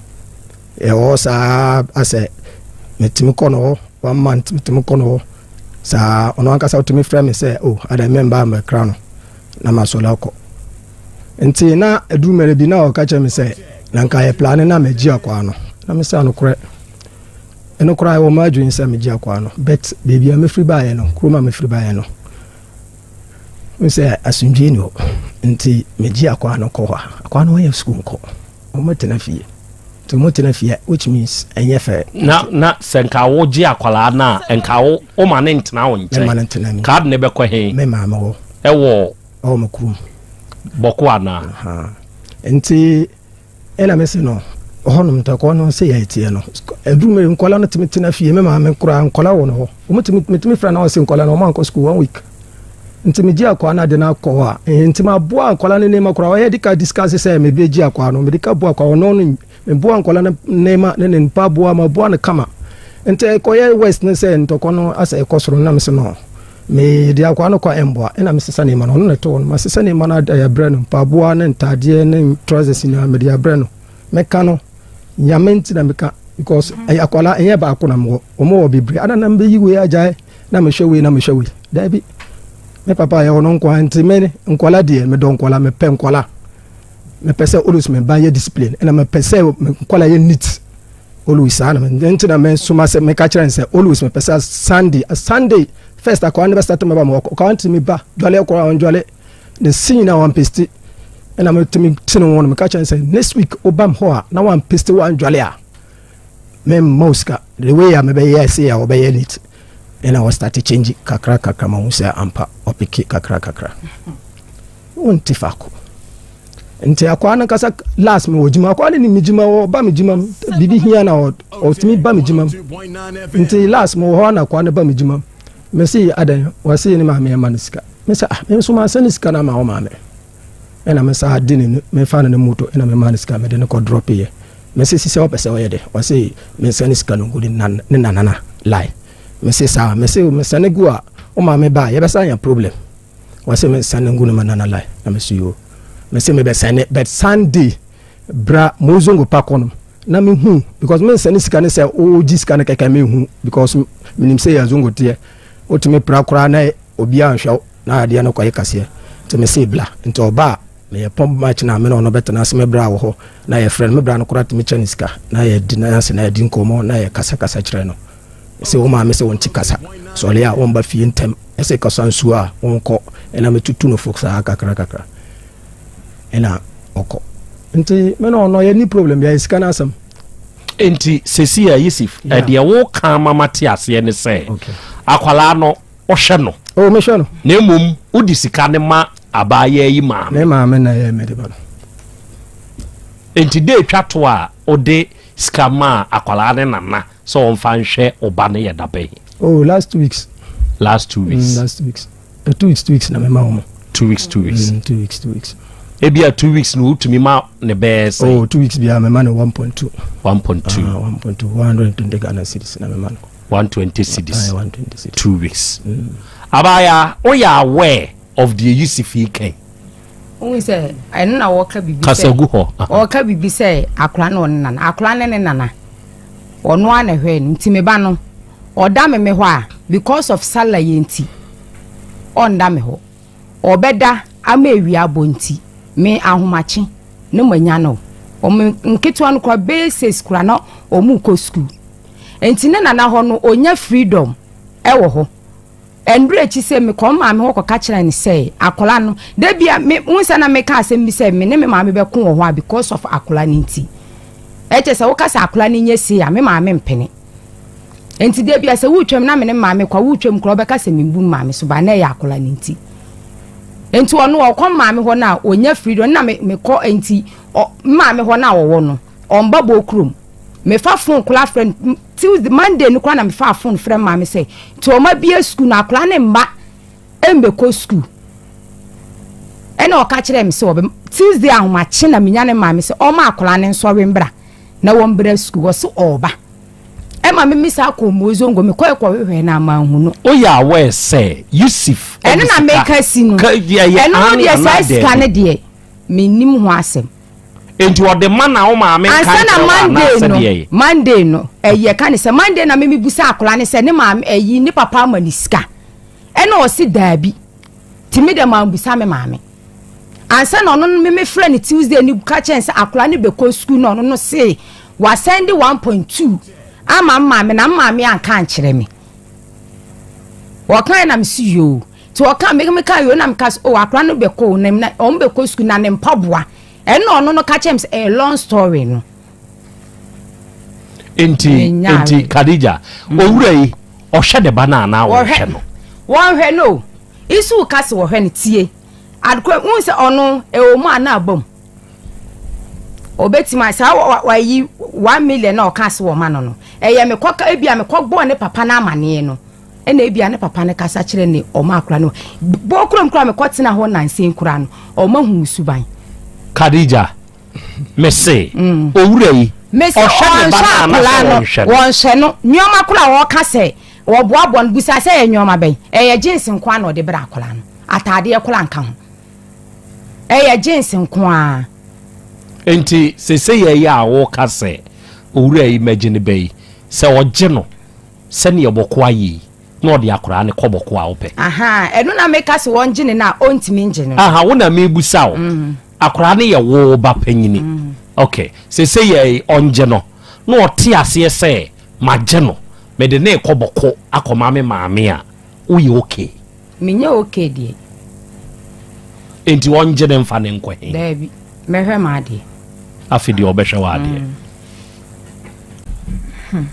Speaker 4: Ɛwɔ hɔ saa asɛ metumi kɔ no hɔ one month, metumi kɔ no hɔ saa. Ɔno ankasa wotumi frɛ me sɛ, oh, adɛn memba mmɛkra no na masɔre akɔ. Nti na ɛduru mmerɛ bi na ɔka kyerɛ me sɛ na nka yɛ plane na magye akwaa no, na mesɛ anokorɛ ɛno koraa ɛwɔ m'adwene sɛ megye akwaa no, but baabi a mefiri baeɛ no, kurom a mefiri baeɛ no, n sɛ asomdwie ni hɔ, nti megye akwaa no kɔ hɔ a, akwaa no wɔnyɛ sukuu nkɔ, wɔtena fie, nti wɔtena fie, which means ɛnyɛ fɛ.
Speaker 2: Na sɛ nka wogye akwalaa no a, nka wo woma ne ntena wo
Speaker 4: mema
Speaker 2: nkyɛn
Speaker 4: no ntena mi
Speaker 2: kaade ne bɛkɔ he?
Speaker 4: Me maame hɔ.
Speaker 2: Ɛwɔ
Speaker 4: ɛwɔ me kurom.
Speaker 2: Bɔko anaa?
Speaker 4: Aha. Nti ɛna mese no hɔnom ntɔkwa no sɛ yɛteɛ no, ɛduru mmerɛ nkɔla no tumi tena fie. Me maame koraa nkɔla wɔ no hɔ, wɔtumi metumi frɛ na ɔsɛ nkɔla no ɔmo ankɔ school one week, nti megye akɔa no ade no akɔ hɔ a nti maboa nkɔla no nneɛma koraa. Ɔyɛ de ka discuss sɛ mebɛgye akɔa no, mede ka boa akɔa ɔno no, meboa nkɔla no nneɛma ne ne mpaboa, maboa no kama. Nti ɛkɔyɛ west ne sɛ ntɔkwa no asɛ ɛkɔ soro, na mese no mede akɔa no kɔ ɛmboa, ɛna mesesa nneɛma no, ɔno na ɛtɔ hɔ no, masesa nneɛma no ade abrɛ no, mpaboa ne ntadeɛ ne trousers nyinaa mede abrɛ no. Meka no Nyame nti na meka, because ɛyɛ akwala, ɛnyɛ baako na mewɔ, ɔmo wɔ bebree ana na mbɛyi wei agyae na mehwɛ wei na mehwɛ wei. Daabi, me papa yɛ ɔno nko ara, nti me nkwala deɛ, medɔ nkwala, mepɛ nkwala, mepɛ sɛ always me ba yɛ discipline, ɛna mepɛ sɛ me nkwala yɛ neat always. Saa na nti na me soma sɛ meka kyerɛ no sɛ always mepɛ sɛ Sunday first akwadaa no bɛ start mɛba ma ɔkwa ntumi ba dwale koraa, ɔndwale ne si nyinaa, wampesti, ɛna metumi tene wɔn no, meka kyerɛ no sɛ next week wobam hɔ a na wampesti wandwale a, memma wo sika. The way a mebɛyɛ ɛsɛ a wɔbɛyɛ neat, ɛna wɔ start change kakra kakra, ma hu sɛ ampa ɔpeke kakra kakra, wonte faako. Nti akwaa no kasa last me wɔ gyima, akwaa no ni me gyima, ɔba me gyima mu, biribi hia na ɔtumi ba me gyima mu. Nti last me wɔ hɔ na akwaa no ba me gyima mu, me se adan wɔse ne maame ɛma no sika, me sɛ ah, me nso ma sɛ ne sika no ama wo maame, ɛna me sa de ne me fa no ne moto, ɛna me ma no sika, me de no kɔ drop yɛ. Me se sisi ɔpɛ sɛ ɔyɛ de ɔse me nsa ne sika no gu ne nanana lie. Me se saa, me se me sɛ ne gu a, wo maame ba a yɛbɛsa anya problem. Wɔse me nsa ne ngu ne ma nana lie, na me so yo, me se me bɛ sɛne, but Sunday bra mozongo pa kɔ no na me hu, because me nsɛne sika ne sɛ o gyi sika no kɛkɛ me hu, because menim sɛ yɛ zongo teɛ, wotumi pra koraa na obiara nhwɛ wo na adeɛ no kɔyɛ kaseɛ. Nti me se bla, nti ɔba a meyɛ pump match na me na ɔno bɛtena ase, me bra wɔ hɔ na yɛfrɛ no, me bra no koraa tumi kyɛ ne sika na yɛdi na ase na yɛdi nkɔmmɔ na yɛkasakasa kyerɛ no sɛ wo maame sɛ wonte kasa sɔle a wɔmba fie ntɛm, ɛsɛ kasa nsuo a wɔnkɔ, ɛna metutu no fo saa kakra kakra ɛna ɔkɔ. Nti me na ɔno yɛ ni problem yɛ sika no asɛm.
Speaker 2: Nti sesi a Yusuf, ɛdeɛ woka ma mate aseɛ ne sɛ akwalaa no ɔhwɛ no.
Speaker 4: Oh, mehwɛ no.
Speaker 2: Na mmom wode sika ne ma abaayewa yi maame.
Speaker 4: Ne maame na ɛyɛ mede ba no.
Speaker 2: Nti de etwa to a wode sika ma akwalaa ne nana sɛ ɔmfa nhwɛ ɔba no yɛ dabɛn?
Speaker 4: Oh, last 2 weeks.
Speaker 2: Last 2 weeks.
Speaker 4: Last 2 weeks, 2 weeks, 2 weeks na mema wɔn.
Speaker 2: 2 weeks, 2 weeks.
Speaker 4: 2 weeks, 2 weeks.
Speaker 2: Ebi a 2 weeks no wotumi ma ne bɛyɛ sɛ?
Speaker 4: Oh, 2 weeks biara mema no 1.2.
Speaker 2: 1.2.
Speaker 4: 1.2, 120 Ghana cedis na mema no.
Speaker 2: 120 cedis.
Speaker 4: 120 cedis.
Speaker 2: 2 weeks. Abaya, woyɛ aware of the Yusuf yi kan?
Speaker 3: Wohu sɛ ɛno na wɔka biribi
Speaker 2: kasa gu hɔ.
Speaker 3: Ɔka biribi sɛ akora ne ɔne nana, akora ne ne nana, ɔno a na ɛhwɛ no. Nti me ba no ɔda me me hɔ a, because of salary yɛ nti ɔnda me hɔ, ɔbɛda ama ewia abɔ, nti me ahomakye ne mo anya no. Ɔmo nketewa no kora bɛyɛ 6 kora na ɔmo kɔ school, nti ne nana hɔ no onya freedom ɛwɔ hɔ. Nduru akyi sɛ mekɔ maame hɔ kɔka kyerɛ ne sɛ akwala no dabi a me n sɛ na meka asɛm bi sɛ me ne me maame bɛko wɔ hɔ a because of akwala no. Nti ɛkyɛ sɛ woka sɛ akwala no nyɛ sei a, me maame mpene. Nti dabi a sɛ wotwam na me ne maame kɔ a, wotwam koraa wobɛka sɛ membu maame so ba na ɛyɛ akwala no. Nti ɔno ɔkɔ maame hɔ no a ɔnya freedom na mekɔ. Nti maame hɔ no a ɔwɔ no, ɔmba bɔ kurom, mefa phone koraa frɛ no Tuesday, Monday no koraa na mefa phone frɛ maame sɛ nti ɔma bie school na akwadaa ne mma mbɛkɔ school, ɛna ɔka kyerɛ me sɛ ɔbɛ Tuesday ahomakye na menya ne maame sɛ ɔma akwadaa ne nsɔre mbra. na wɔmbra sukuu wɔse ɔɔba ɛma me mesa kɔ Mozongo mekɔɛ kɔhwehwɛ no a manhu no.
Speaker 2: Woyɛ aware sɛ Yusuf
Speaker 3: ɛno na meka si no ɛno no deɛ saa sika no deɛ mennim ho asɛm.
Speaker 2: Enti ɔde ma na wo maame nka nkyerɛ wo anaasɛ deɛ?
Speaker 3: Monday no ɛyi ɛka ne sɛ Monday na mimi busa akwadaa ne sɛ ne maame ɛyi ne papa ama ne sika ɛna ɔsi daabi ti mi dɛ maa busa me maame ansa na ɔno mimi frɛ ne Tuesday ne ka kyɛn sɛ akwadaa ne bɛkɔ sukuu na ɔno no se wasɛn de 1.2 ama maame na maame anka ankyerɛ me wɔka na mesi yoo ti wɔka me me ka yoo na meka sɛ o akwadaa no bɛkɔ na ɔmo bɛkɔ sukuu na ne mpaboa. Ɛnna ɔno no ka kyerɛ me sɛ ɛyɛ long story no.
Speaker 2: Nti nti Khadija mm. owura yi ɔhwɛ ne ba no anaa wɔhwɛ no?
Speaker 3: Wɔnhwɛ no. Isu ka sɛ wɔhwɛ no tie. Adekora n sɛ ɔno ɛwɔ mu anaa aba mu. Obetumi saa wayi 1 million na ɔka sɛ wɔma no no. Ɛyɛ mekɔ ebi a mekɔ bɔɔ ne papa no amaneɛ no. Ɛna ebia ne papa no kasa kyerɛ ne ɔma akora no bɔ kurom kora mekɔ tena hɔ nansen kora no ɔma hu suban.
Speaker 2: Khadija mese mm. owura yi
Speaker 3: ɔhwɛ ne ba no anaasɛ wɔnhwɛ no? Wɔnhwɛ no. Nneɛma kora a wɔka sɛ wɔboaboa no busa sɛ ɛyɛ nneɛma bɛn? Ɛyɛ jeans nko ara na ɔde brɛ akora no, ataadeɛ kora nka ho, ɛyɛ jeans nko ara.
Speaker 2: Nti sese yɛ yɛ a wɔka sɛ owura yi mɛgye ne ba yi sɛ ɔgye no sɛdeɛ bɔko ayɛ yi na ɔde akoraa no kɔ bɔko a wopɛ.
Speaker 3: Ahaa ɛno na meka sɛ wɔngye no no a ɔntumi ngye no no.
Speaker 2: Aha wo na mebusa wo. Akoraa no yɛ wo ba panyini. Ok sese yɛ yi ɔngye no na ɔte aseɛ sɛ magye no mede no rekɔ bɔko akɔma me maame a woyɛ ok?
Speaker 3: Menyɛ ok deɛ.
Speaker 2: Enti ɔngye no mfa no nkɔ he?
Speaker 3: Daabi, mɛhwɛ m'adeɛ.
Speaker 2: Afei deɛ ɔbɛhwɛ w'adeɛ.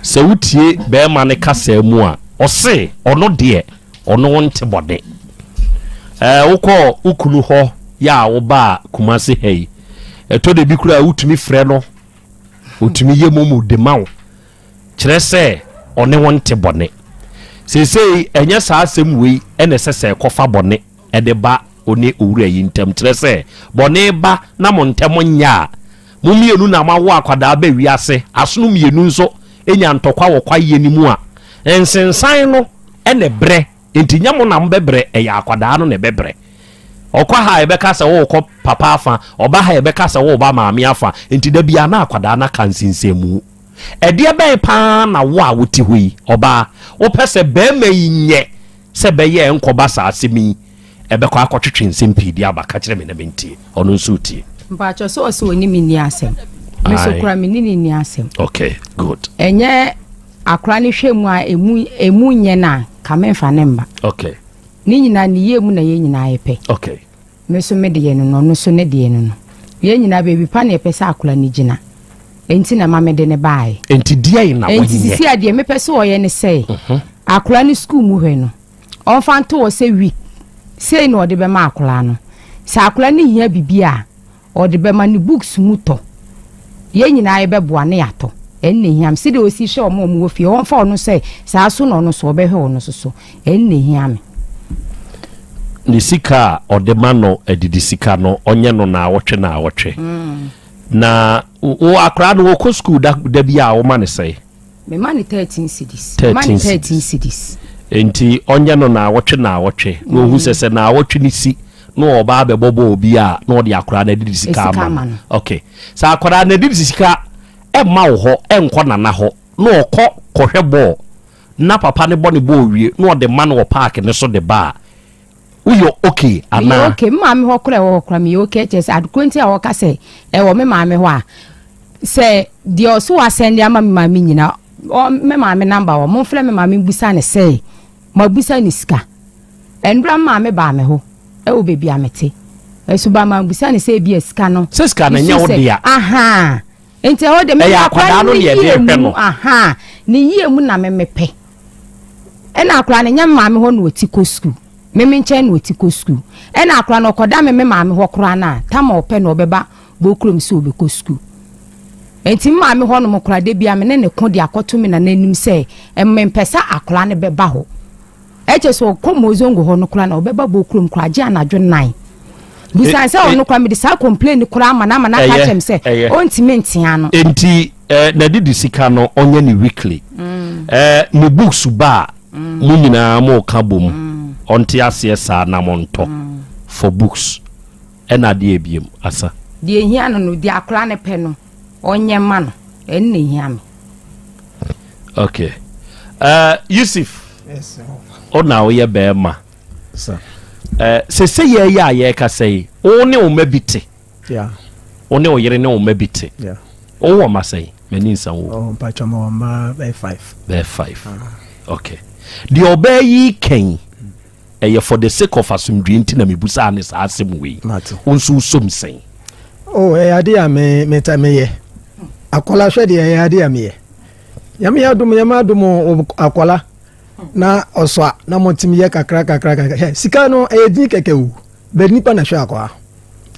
Speaker 2: Sɛ wotie bɛrima no kasaa mu a, ɔse ɔno deɛ ɔno wo nte bɔne. Ɛɛ wokɔ wo kunu hɔ yɛ a wobaa Kumase ha yi, ɛtɔ da bi koraa wotumi frɛ no, otumi yɛ momo de ma wo. Kyerɛ sɛ ɔne wo nte bɔne. Seesei ɛnyɛ saa asɛm wei na ɛsɛ sɛ ɛkɔfa bɔne de ba wo ne owura yi ntam. Kyerɛ sɛ, bɔne ba na mo ntam nyɛ a, mo mmienu na moawo akwadaa ba wiase, asono mmienu nso nya ntɔkwa wɔ kwaeɛ no mu a, nsensan no na ɛbrɛ. Enti nyɛ mo na mobɛbrɛ, ɛyɛ akwadaa no na ɛbɛbrɛ. Ɔkɔ ha a, yɛbɛka sɛ worekɔ papa afa, ɔba ha a, yɛbɛka sɛ woreba maame afa. Enti da biara na akwadaa no aka nsensanmu. Ɛdeɛ bɛn pa ara na wo a wote hɔ yi, ɔbaa, wopɛ sɛ barima yi nyɛ sɛ ɛbɛyɛ a ɛnkɔba saa asɛm yi ɛbɛkɔ akɔtwetwe nsɛm pii de aba? Ka kyerɛ me na mentie. Ɔno nso retie.
Speaker 3: Mpakyɛ sɛ ɔsɛ ɔne me nni asɛm. Me so kora me ne ne nni asɛm.
Speaker 2: Okay, good.
Speaker 3: Ɛnyɛ akora ne hwɛ mu a emu emu nyɛ no a, ka memfa ne mma.
Speaker 2: Okay.
Speaker 3: Ne nyinaa ne yie mu na yɛn nyinaa yɛpɛ.
Speaker 2: Okay.
Speaker 3: Me nso me deɛ no no, ɔno nso ne deɛ no no. Yɛn nyinaa baabi pa na yɛpɛ sɛ akwadaa no gyina. Enti na ɛma mede no baeɛ.
Speaker 2: Enti deɛn na wɔnyɛ?
Speaker 3: Enti sisi a deɛ mepɛ sɛ ɔyɛ ne sɛ, mhm. akwadaa no sukuu mu hwɛ no, ɔmfa nto hɔ sɛ week sei na ɔde bɛma akwadaa no. Sɛ akwadaa no hia biribi a, ɔde bɛma ne books mu tɔ. Yɛn nyinaa yɛbɛboa na yɛatɔ. Ɛno na ehia me. Sɛdeɛ ɔsi hwɛ wɔn a wɔwɔ fie, ɔmfa ɔno sɛ saa so na ɔno nso ɔbɛhwɛ ɔno nso so. Ɛno na ehia me.
Speaker 2: Ne sika a ɔde ma no adidi sika no, ɔnyɛ no naawɔtwe naawɔtwe. Na wo akwadaa no wɔkɔ sukuu da da bi a woma no sɛn?
Speaker 3: Mema no 13 cedis. Mema no 13 cedis.
Speaker 2: Nti ɔnyɛ no naawɔtwe naawɔtwe na ohu sɛ sɛ naawɔtwe no si na ɔba abɛbɔ bɔɔl bi a na ɔde akwadaa no adidi sika ama no. Okay. Sɛ akwadaa no adidi sika ɛmma wo hɔ ɛnkɔ nana hɔ na ɔkɔ kɔhwɛ bɔɔl na papa no bɔ ne bɔɔl wie na ɔde ma no wɔ paaki no so de ba a woyɛ okay anaa?
Speaker 3: Meyɛ okay. Me maame hɔ koraa ɛwɔ hɔ koraa meyɛ okay kyerɛ sɛ adekoro nti a wɔka sɛ ɛwɔ me maame hɔ a sɛ deɛ ɔso wasɛn de ama me maame nyina me maame namba wɔ momfrɛ me maame mbusa ne sɛ mabusa ne sika ɛnora me maame baa me hɔ ɛwɔ baabi a mete ɛso ba mabusa ne sɛ ebi a sika no
Speaker 2: sɛ sika no nyɛ wo dea
Speaker 3: aha nti ɛhɔ de
Speaker 2: ɛyɛ akwadaa no deɛ ɛde hwɛ no
Speaker 3: aha ne yie mu na memepɛ ɛna akwadaa no nyɛ me maame hɔ na ɔti kɔ sukuu me me nkyɛn na ɔti kɔ sukuu ɛna akwadaa no ɔkɔda me me maame hɔ koraa no a tam a ɔpɛ na ɔbɛba bɔkurom sɛ ɔbɛkɔ sukuu nti me maame hɔ nom koraa da bia me ne ne ko de akɔto me nana anim sɛ mempɛ sɛ akwadaa no bɛba hɔ Ɛkyɛ sɛ ɔkɔ Mozongo hɔ no koraa na ɔbɛba Bokurom koraa gye anadwo nan. Busan sɛ ɔno koraa mede saa complain no koraa ama no ama no aka akyerɛ me sɛ ɔntumi ntea no.
Speaker 2: Enti N'adidi sika no ɔnyɛ ne weekly. Ne books ba a, mo nyinaa mo ka bom. Ɔnte aseɛ saa na montɔ for books. Ɛna adeɛ ebiem asa.
Speaker 3: Deɛ ehia no, deɛ akora ne pɛ no, ɔnyɛ ma no, ɛno na ehia me.
Speaker 2: Okay. Yusuf,
Speaker 4: Yes, sir.
Speaker 2: ɔna woyɛ bɛrima.
Speaker 4: Sir.
Speaker 2: Sese yɛyɛ a yɛrekasa yi, wo ne wo mma bi te. Wo ne wo yere ne wo mma bi te. Wowɔ mma sɛn? M'ani nsa wo.
Speaker 4: Oh, mpatwa ma wɔn mma bɛyɛ five.
Speaker 2: Bɛyɛ five. Okay. Deɛ ɔbaa yi kɛn ɛyɛ for the sake of asomdwe nti na mebusaa ne saa asɛm wei.
Speaker 4: Mate.
Speaker 2: Wo nso wosom sɛn?
Speaker 4: Oh, ɛyɛ ade a me me ta meyɛ. Akɔla hwɛ deɛ, ɛyɛ ade a meyɛ. Nyame yɛ adom, nyame adom o, akɔla na ɔsɔ a na mɔtumi yɛ kakra kakra kakra. Hwɛ, sika no ɛyɛ din kɛkɛ o. Bɛ nipa na hwɛ akɔla.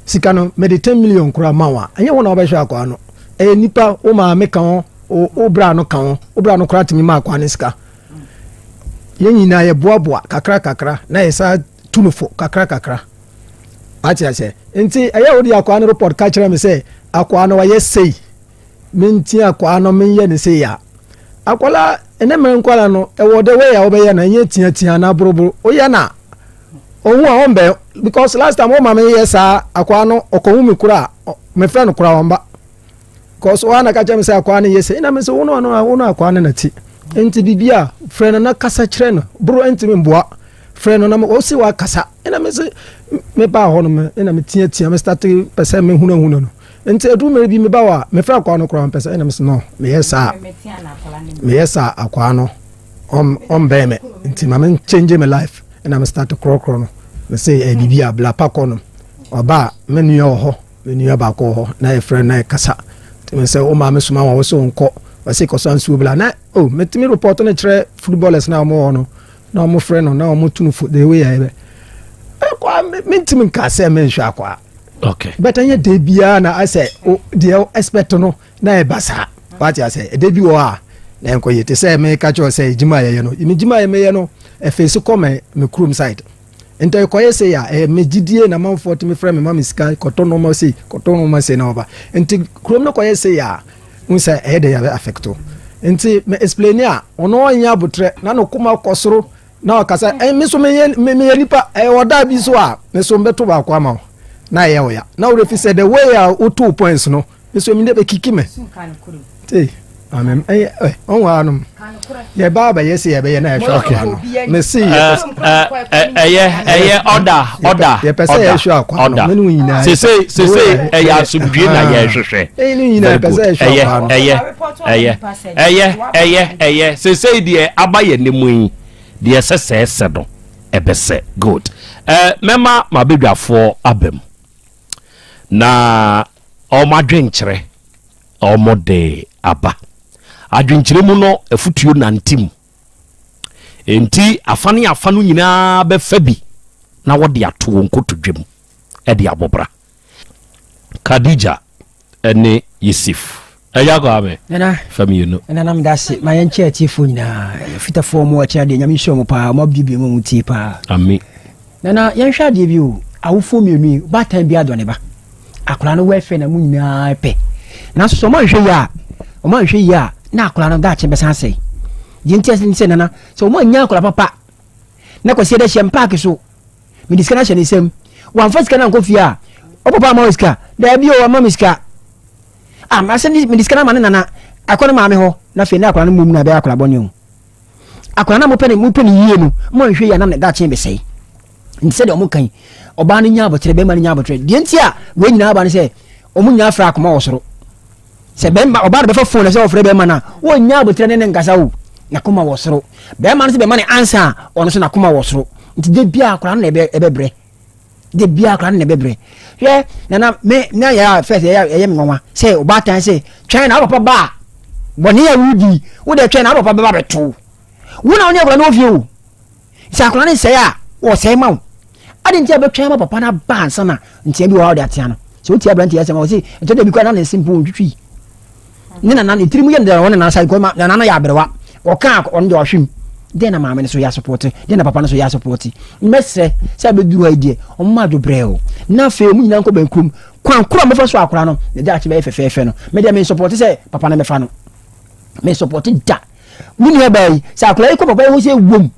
Speaker 4: Sika no mede 10 million kora ma wo a, ɛnyɛ wo na wobɛhwɛ akɔla no. Ɛyɛ nipa, wo maame ka ho, wo bra no ka ho, wo bra no kora tumi ma akɔla no sika. Yɛn nyinaa yɛboaboa kakra kakra na yɛsa tu no fo kakra kakra. Ate aseɛ? Nti ɛyɛ wode akwaa no report ka kyerɛ me sɛ akwaa no wayɛ sei, menti akwaa no menyɛ ne sei a, akwala ɛne mmerɛ nkwala no ɛwɔ the way a wobɛyɛ no, ɛnyɛ tiatia na boroboro woyɛ na ɔhu a ɔmbɛn, because last time woma meyɛ saa, akwaa no ɔkɔhu me kora a mefrɛ no kora ɔmba, because wɔn na ka kyerɛ me sɛ akwaa no yɛ sei na me sɛ wo no ano wo no akwaa no nati. Nti biribi a frɛ no na kasa kyerɛ no, boro ntumi mboa, frɛ no na ɔsi wa kasa. Ɛna me sɛ mebaa hɔ no me ɛna meteatea, me start pɛ sɛ mehunahuna no. Nti aduru mmerɛ bi meba hɔ a, mefrɛ akwaa no koraa mpɛ sɛ, ɛna me sɛ no, meyɛ saa akwaa no ɔmbɛn me, nti ma me change me life. Ɛna me start korɔkorɔ no, me sɛ ɛyɛ biribi a bla pa kɔ no ɔba a, me nua wɔ hɔ, me nua baako wɔ hɔ na yɛfrɛ no na yɛkasa. Nti me sɛ wo maame soma wa wo sɛ wonkɔ, wɔse kɔsa nsuo bla na oh, metumi report no kyerɛ footballers na wɔn wɔ hɔ no na wɔn frɛ no na wɔn tu no fo the way a yɛbɛ ɛkɔ. Mentumi nka sɛ menhwɛ akɔa but ɛnyɛ de biara na asɛ deɛ expect no na ɛba saa, wate asɛ. Ɛde bi wɔ hɔ a na ɛnkɔ yie, te sɛ meka kyerɛ sɛ gyima a yɛyɛ no, me gyima a meyɛ no ɛfɛ so kɔ me kurom side. Nti ɛkɔyɛ sɛ a ɛyɛ me gyidie na manfoɔ tumi frɛ me ma me sika kɔtɔ nneɛma sei, kɔtɔ nneɛma sei na ɔba. Nti kurom no kɔyɛ sɛ a n sɛ ɛyɛ de yɛbɛ affect o. Nti me explain a, ɔno ɔnyɛ abotrɛ na ne koma kɔ soro na ɔkasa. Me nso meyɛ nipa, ɛyɛ ɔda bi so a me nso mbɛto baako ama wo na ɛyɛ ɔya na worɛ fi sɛ the way a woto points no, me nso mi de bɛ kiki me te maame ɛyɛ ɛ ɔnwɔ anom yɛba abɛyɛ sɛ yɛbɛyɛ na yɛhwɛ akwa no mesi.
Speaker 2: Ɛyɛ ɔda ɔda.
Speaker 4: Yɛpɛ sɛ yɛhwɛ akwa no, mene wo nyinaa.
Speaker 2: Sese sese ɛyɛ asomdwie na yɛhwehwɛ.
Speaker 4: Ɛyɛ ne nyinaa yɛpɛ sɛ yɛhwɛ akwa no.
Speaker 2: Ɛyɛ ɛyɛ ɛyɛ ɛyɛ ɛyɛ sese deɛ aba yɛ ne mu yi deɛ ɛsɛ sɛ ɛsɛ no ɛbɛsɛ good. Mɛma mabedwafoɔ aba mu na ɔmo adwenkyerɛ, ɔmo de aba adwenkyerɛ mu no, afutuo nante mu nti afa ne afa no nyinaa bɛfa bi na wɔde ato wɔn kotodwe mu ɛde abɔbra. Khadija ɛne Yusuf, ɛyɛ akɔ ame.
Speaker 5: Nana.
Speaker 2: Fa mmienu.
Speaker 5: Nana, nam da ase ma yɛnkyɛ atiefoɔ nyinaa, fitafoɔ mu akyerɛ adeɛ. Nyame nhyira mu paa, ɔmo abiebie mu, ɔmo tie paa.
Speaker 2: Ami.
Speaker 5: Nana, yɛnhwɛ adeɛ bi o. Awofoɔ mmienu yi, baatan bi adɔ ne ba akwadaa no wɛfɛ na mu nyinaa pɛ, nanso sɛ ɔmo anhwɛ yie a, ɔmo anhwɛ yie a, na akwadaa no daakye bɛsan asɛe. Deɛ nti ɛsɛ sɛ nana sɛ ɔmo anya akwadaa papa na kwasi ɛdɛ hyɛ mpaaki so, mede sika no ahyɛ ne nsam, wamfa sika no ankɔ fie a, ɔpapa ama wo sika daabi o, ama me sika ah, masɛ mede sika no ama ne nana akɔ ne maame hɔ. Na afei na akwadaa no mmom na ɛbɛyɛ akwadaa bɔne o. Akwadaa no a mopɛ ne mopɛ ne yie no, mo anhwɛ yie a na ne daakye bɛsɛe. Nti sɛdeɛ ɔmo kan ɔbaa no nya abɔkyerɛ, bɛrima no nya abɔkyerɛ deɛ nti a wɔn nyinaa ba no sɛ ɔmo nyinaa frɛ akoma wɔ soro sɛ bɛrima ɔbaa no bɛfa phone sɛ ɔfrɛ bɛrima no a, wɔnnya abɔkyerɛ ne ne nkasa o, n'akoma wɔ soro. Bɛrima no sɛ bɛrima no ansa a, ɔno nso n'akoma wɔ soro. Nti de bia akwadaa no na ɛbɛ ɛbɛbrɛ de bia akwadaa no na ɛbɛbrɛ. Hwɛ nana, me na yɛ a first ɛyɛ ɛyɛ me nwanwa sɛ ɔbaatan sɛ twɛn na papa ba a bɔnne a wodi wo de twɛn na papa bɛba bɛto wo na wo ne akwadaa no wɔ fie o. Sɛ akwadaa no nsɛe a, wɔsɛe ma wo. Adi nti a bɛtwɛn ma papa no aba ansa na ntea bi wɔ hɔ a wɔde atea no. Sɛ wotie aberante yi asɛm a, ɔse ɛtɔ da bi koraa na ne nse mpo ntwitwi. Ne nana ne tirim yɛ no dɛ ɔne nana sa nkɔ ma nana no yɛ aberewa. Ɔka a ɔno deɛ ɔhwem. Dɛn na maame no so yɛ asopɔte? Dɛn na papa no so yɛ asopɔte? Mɛsrɛ sɛ abɛduru ha yi deɛ, ɔmma adwo brɛ o. Na afei ɔmo nyinaa nkɔ bɛnkurom. Kwan koro a mɛfa so akora no ne daakye bɛyɛ fɛfɛɛfɛ no, me deɛ mensɔpɔte sɛ papa no mɛfa no. Mensɔpɔte da. Me nua baa yi, sɛ akora yi kɔ papa yi ho sɛ wom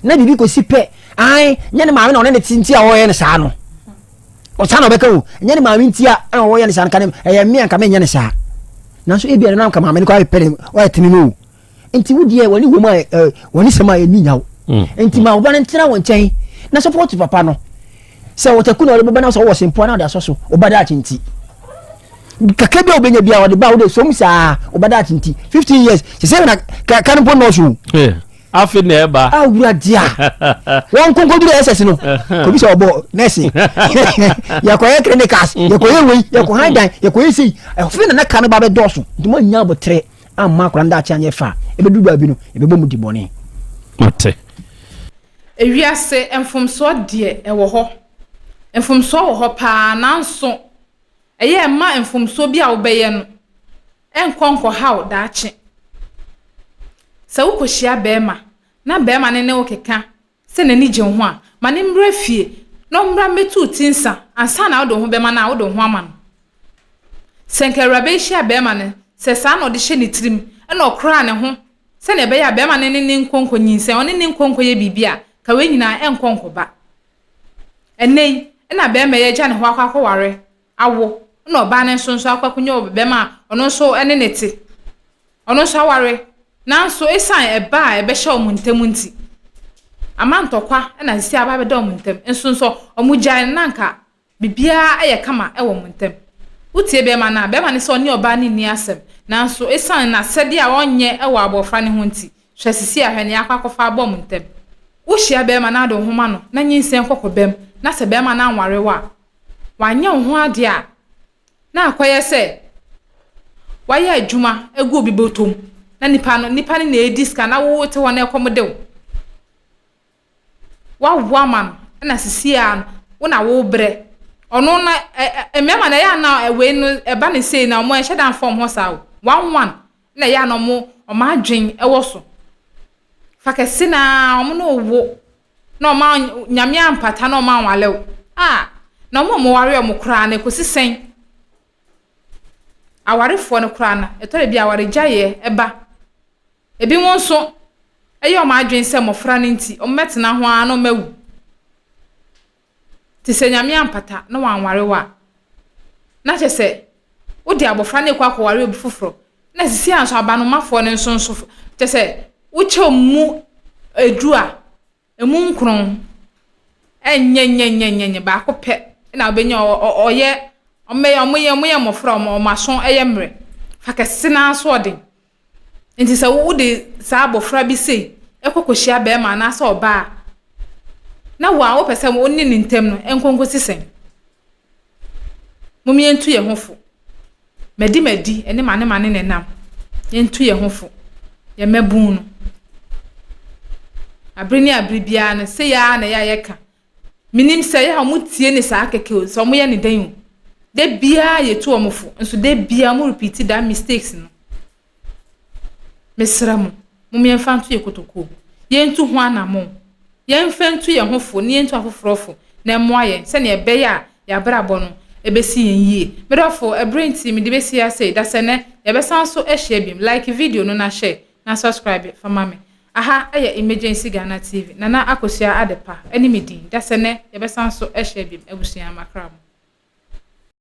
Speaker 5: na biribi kɔsi pɛ, ae, nyɛ ne maame na ɔne ne te nti a ɔyɛ no saa no. Ɔsaa na ɔbɛka o, nyɛ ne maame nti a ɛna ɔyɛ no saa no, ka ne ɛyɛ mmea nka menyɛ no saa. Nanso ebi a ne nka maame no kɔ ayɛ pɛ ne ɔyɛ tene no o. Nti wo deɛ wɔne wom a wɔne sɛm a ɛni nyaw. Nti ma ɔba no ntena wo nkyɛn na support papa no. Sɛ ɔtaku na ɔde bɛba na sɛ ɔwɔ sempoa na ɔde asɔ so, ɔba daakye nti. Kakra bi a wobɛnya bi a ɔde ba wode som saa ɔba daakye nti. 15 years sɛ sɛ na ka no mpo nnɔɔso o.
Speaker 2: Afe na ɛba.
Speaker 5: Awurade a wɔn nkonko duru SS no kobi sɛ ɔbɔ nɛɛse yɛkɔyɛ clinicals yɛkɔyɛ wei yɛkɔ han dan yɛkɔyɛ sei ɛfe na na ka no ba bɛdɔɔso nti mo anya abotrɛ amma akwadaa no daakye anyɛ fɛ a, ɛbɛduru baabi no, yɛbɛbɔ mu di bɔne.
Speaker 2: Mate.
Speaker 1: Ewiase, mfomsoɔ deɛ, ɛwɔ hɔ. Mfomsoɔ wɔ hɔ paa, nanso ɛyɛ a mma mfomsoɔ bi a wobɛyɛ no nkɔ nkɔhaw daakye. Sɛ wokɔhyia barima na barima no ne wo keka Sɛ n'ani gye wo ho a, ma no mmra fie na ɔmmra mmɛtu wo ti nsa ansa na wode wo ho bɛma no a, wode wo ho ama no. Sɛ anka awuraba yi hyia barima no, sɛ saa na ɔde hyɛ ne tirim na ɔkoraa ne ho sɛnea ɛbɛyɛ a barima no ne ne nkɔ nkɔnyinsɛn, ɔne ne nkɔ nkɔyɛ biribi a, ka wei nyinaa ɛnkɔ nkɔba. Ɛnnɛ yi, na barima yi agya ne hɔ akɔ akɔware awo, na ɔbaa no nso nso akɔ akɔnya ɔbarima a ɔno nso ne ne te. Ɔno nso aware, nanso esiane ɛba a ɛbɛhyɛ wɔn ntam nti, ama ntɔkwa na sisi aba abɛda wɔn ntam. Nso nso wɔgyae no na anka biribiara yɛ kama wɔ wɔn ntam. Wotie barima no a, barima no sɛ ɔne ɔbaa no nni asɛm, nanso esiane n'asɛdeɛ a ɔnyɛ wɔ abɔfra no ho nti, hwɛ sisi a hwɛ nea akɔ akɔfa abɔ wɔn ntam. Wohyia barima na wode wo ho ma no na nyinsɛn kɔ kɔbam na sɛ barima no anware wo a, wanyɛ wo ho adeɛ a, na akɔyɛ sɛ wayɛ adwuma agu obi bɔtɔ mu na nipa no nipa no na ɛredi sika na wo te hɔ na ɛkɔm de wo. Wawo ama no ɛna sisi a no wo na wobrɛ. Ɔno na mmarima na ɛyɛ a na wei no ɛba ne sei na wɔn ɛnhyɛ da mfa wɔn ho saa o. One one na ɛyɛ a na wɔn wɔn adwen ɛwɔ so. Fa kɛse na wɔn no wo na ɔma Nyame ampata na ɔma anwale wo a, na ɔmo a ɔmo ware ɔmo koraa no ɛkɔsi sɛn? Awarefoɔ no koraa no, ɛtɔ da bi a awaregyaeɛ ɛba. Ebinom nso ɛyɛ ɔmo adwene sɛ mmɔfra no nti, ɔmo bɛtena ho ara na ɔmo awu. Te sɛ Nyame ampata na wanware wo a, na kyerɛ sɛ wode abɔfra no rekɔ akɔware obi foforɔ. Na sisi a nso abanomafoɔ no nso nso kyerɛ sɛ wokyɛ wɔn mu edu a, emu nkron ɛnyɛnyɛnyɛnyɛ baako pɛ na wobɛnya ɔyɛ wɔyɛ wɔyɛ mmɔfra a wɔn aso yɛ mmerɛ. Fa kɛse no ara so ɔden. Nti sɛ wode saa abɔfra bi sei kɔ kɔhyia barima anaasɛ ɔbaa a, na wo a wopɛ sɛ wo ne ne ntam no nkɔ nkɔsi sɛn? Mom yɛntu yɛn ho fo. Madi madi ne mane mane na ɛnam. Yɛntu yɛn ho fo. Yɛn mmabun no. Abere ne abere biara no, sei ara na ɛyɛ a yɛka. Menim sɛ ɛyɛ a wɔtie ne saa kɛkɛ o, sɛ wɔyɛ ne dɛn o. Da biara yɛtu wɔn fo, nso da biara wɔn repeat that mistakes no. Mesrɛ mo, mom yɛmfa nto yɛn kotokuo mu. Yɛntu ho anammɔn. Yɛmfa ntu yɛn ho fo na yɛntu afoforɔ fo na ɛmmoa yɛn sɛdeɛ ɛbɛyɛ a yɛn abrabɔ no ɛbɛsi yɛn yie. Me dɔfo, ɛberɛ nti mede bɛsi ha sei. Dasɛ nnɛ, yɛbɛsan so ahyia biom. Like video no na share na subscribe fa ma me. Aha yɛ Emergency Ghana TV, Nana Akosua Adepa ne me din. Dasɛ nnɛ, yɛbɛsan so ahyia biom. Abusua, makra mo.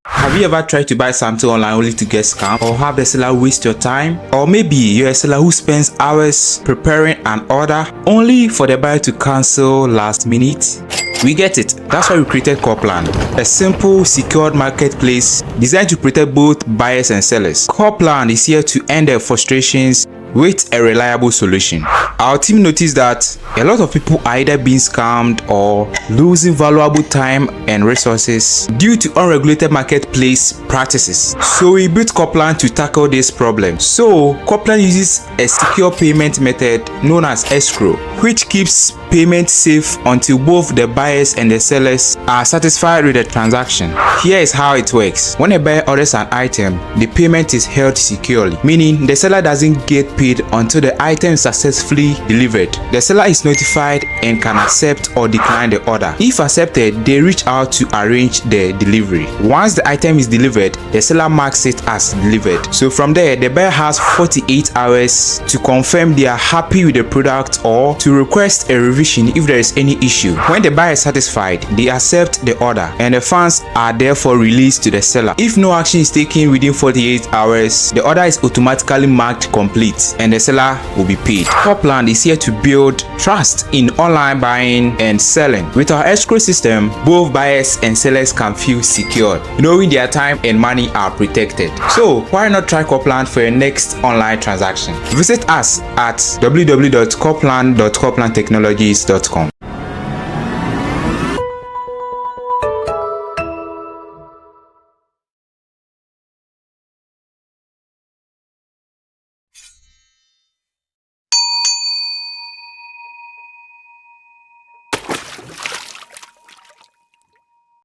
Speaker 6: Have you ever tried to buy something online only to get scammed or have the seller waste your time? Or maybe you're a seller who spends hours preparing an order only for the buyer to cancel last minute? We get it. That's why we created Corplan, a simple, secured marketplace designed to protect both buyers and sellers. Corplan is here to end their frustrations with a reliable solution. Our team noticed that a lot of people are either being scammed or losing valuable time and resources due to unregulated marketplace practices. So we built Corplan to tackle this problem. So Corplan uses a secure payment method known as escrow, which keeps payment safe until both the buyers and the sellers are satisfied with the transaction. Here is how it works. When a buyer orders an item, the payment is held securely, meaning the seller doesn't get paid paid until the item is successfully delivered. The seller is notified and can accept or decline the order. If accepted, they reach out to arrange the delivery. Once the item is delivered, the seller marks it as delivered. So from there, the buyer has 48 hours to confirm they are happy with the product or to request a revision if there is any issue. When the buyer is satisfied, they accept the order and the funds are therefore released to the seller. If no action is taken within 48 hours, the order is automatically marked complete and the seller will be paid. Copland is here to build trust in online buying and selling. With our escrow system, both buyers and sellers can feel secured, knowing their time and money are protected. So, why not try Copland for your next online transaction? Visit us at www.copland.coplandtechnologies.com.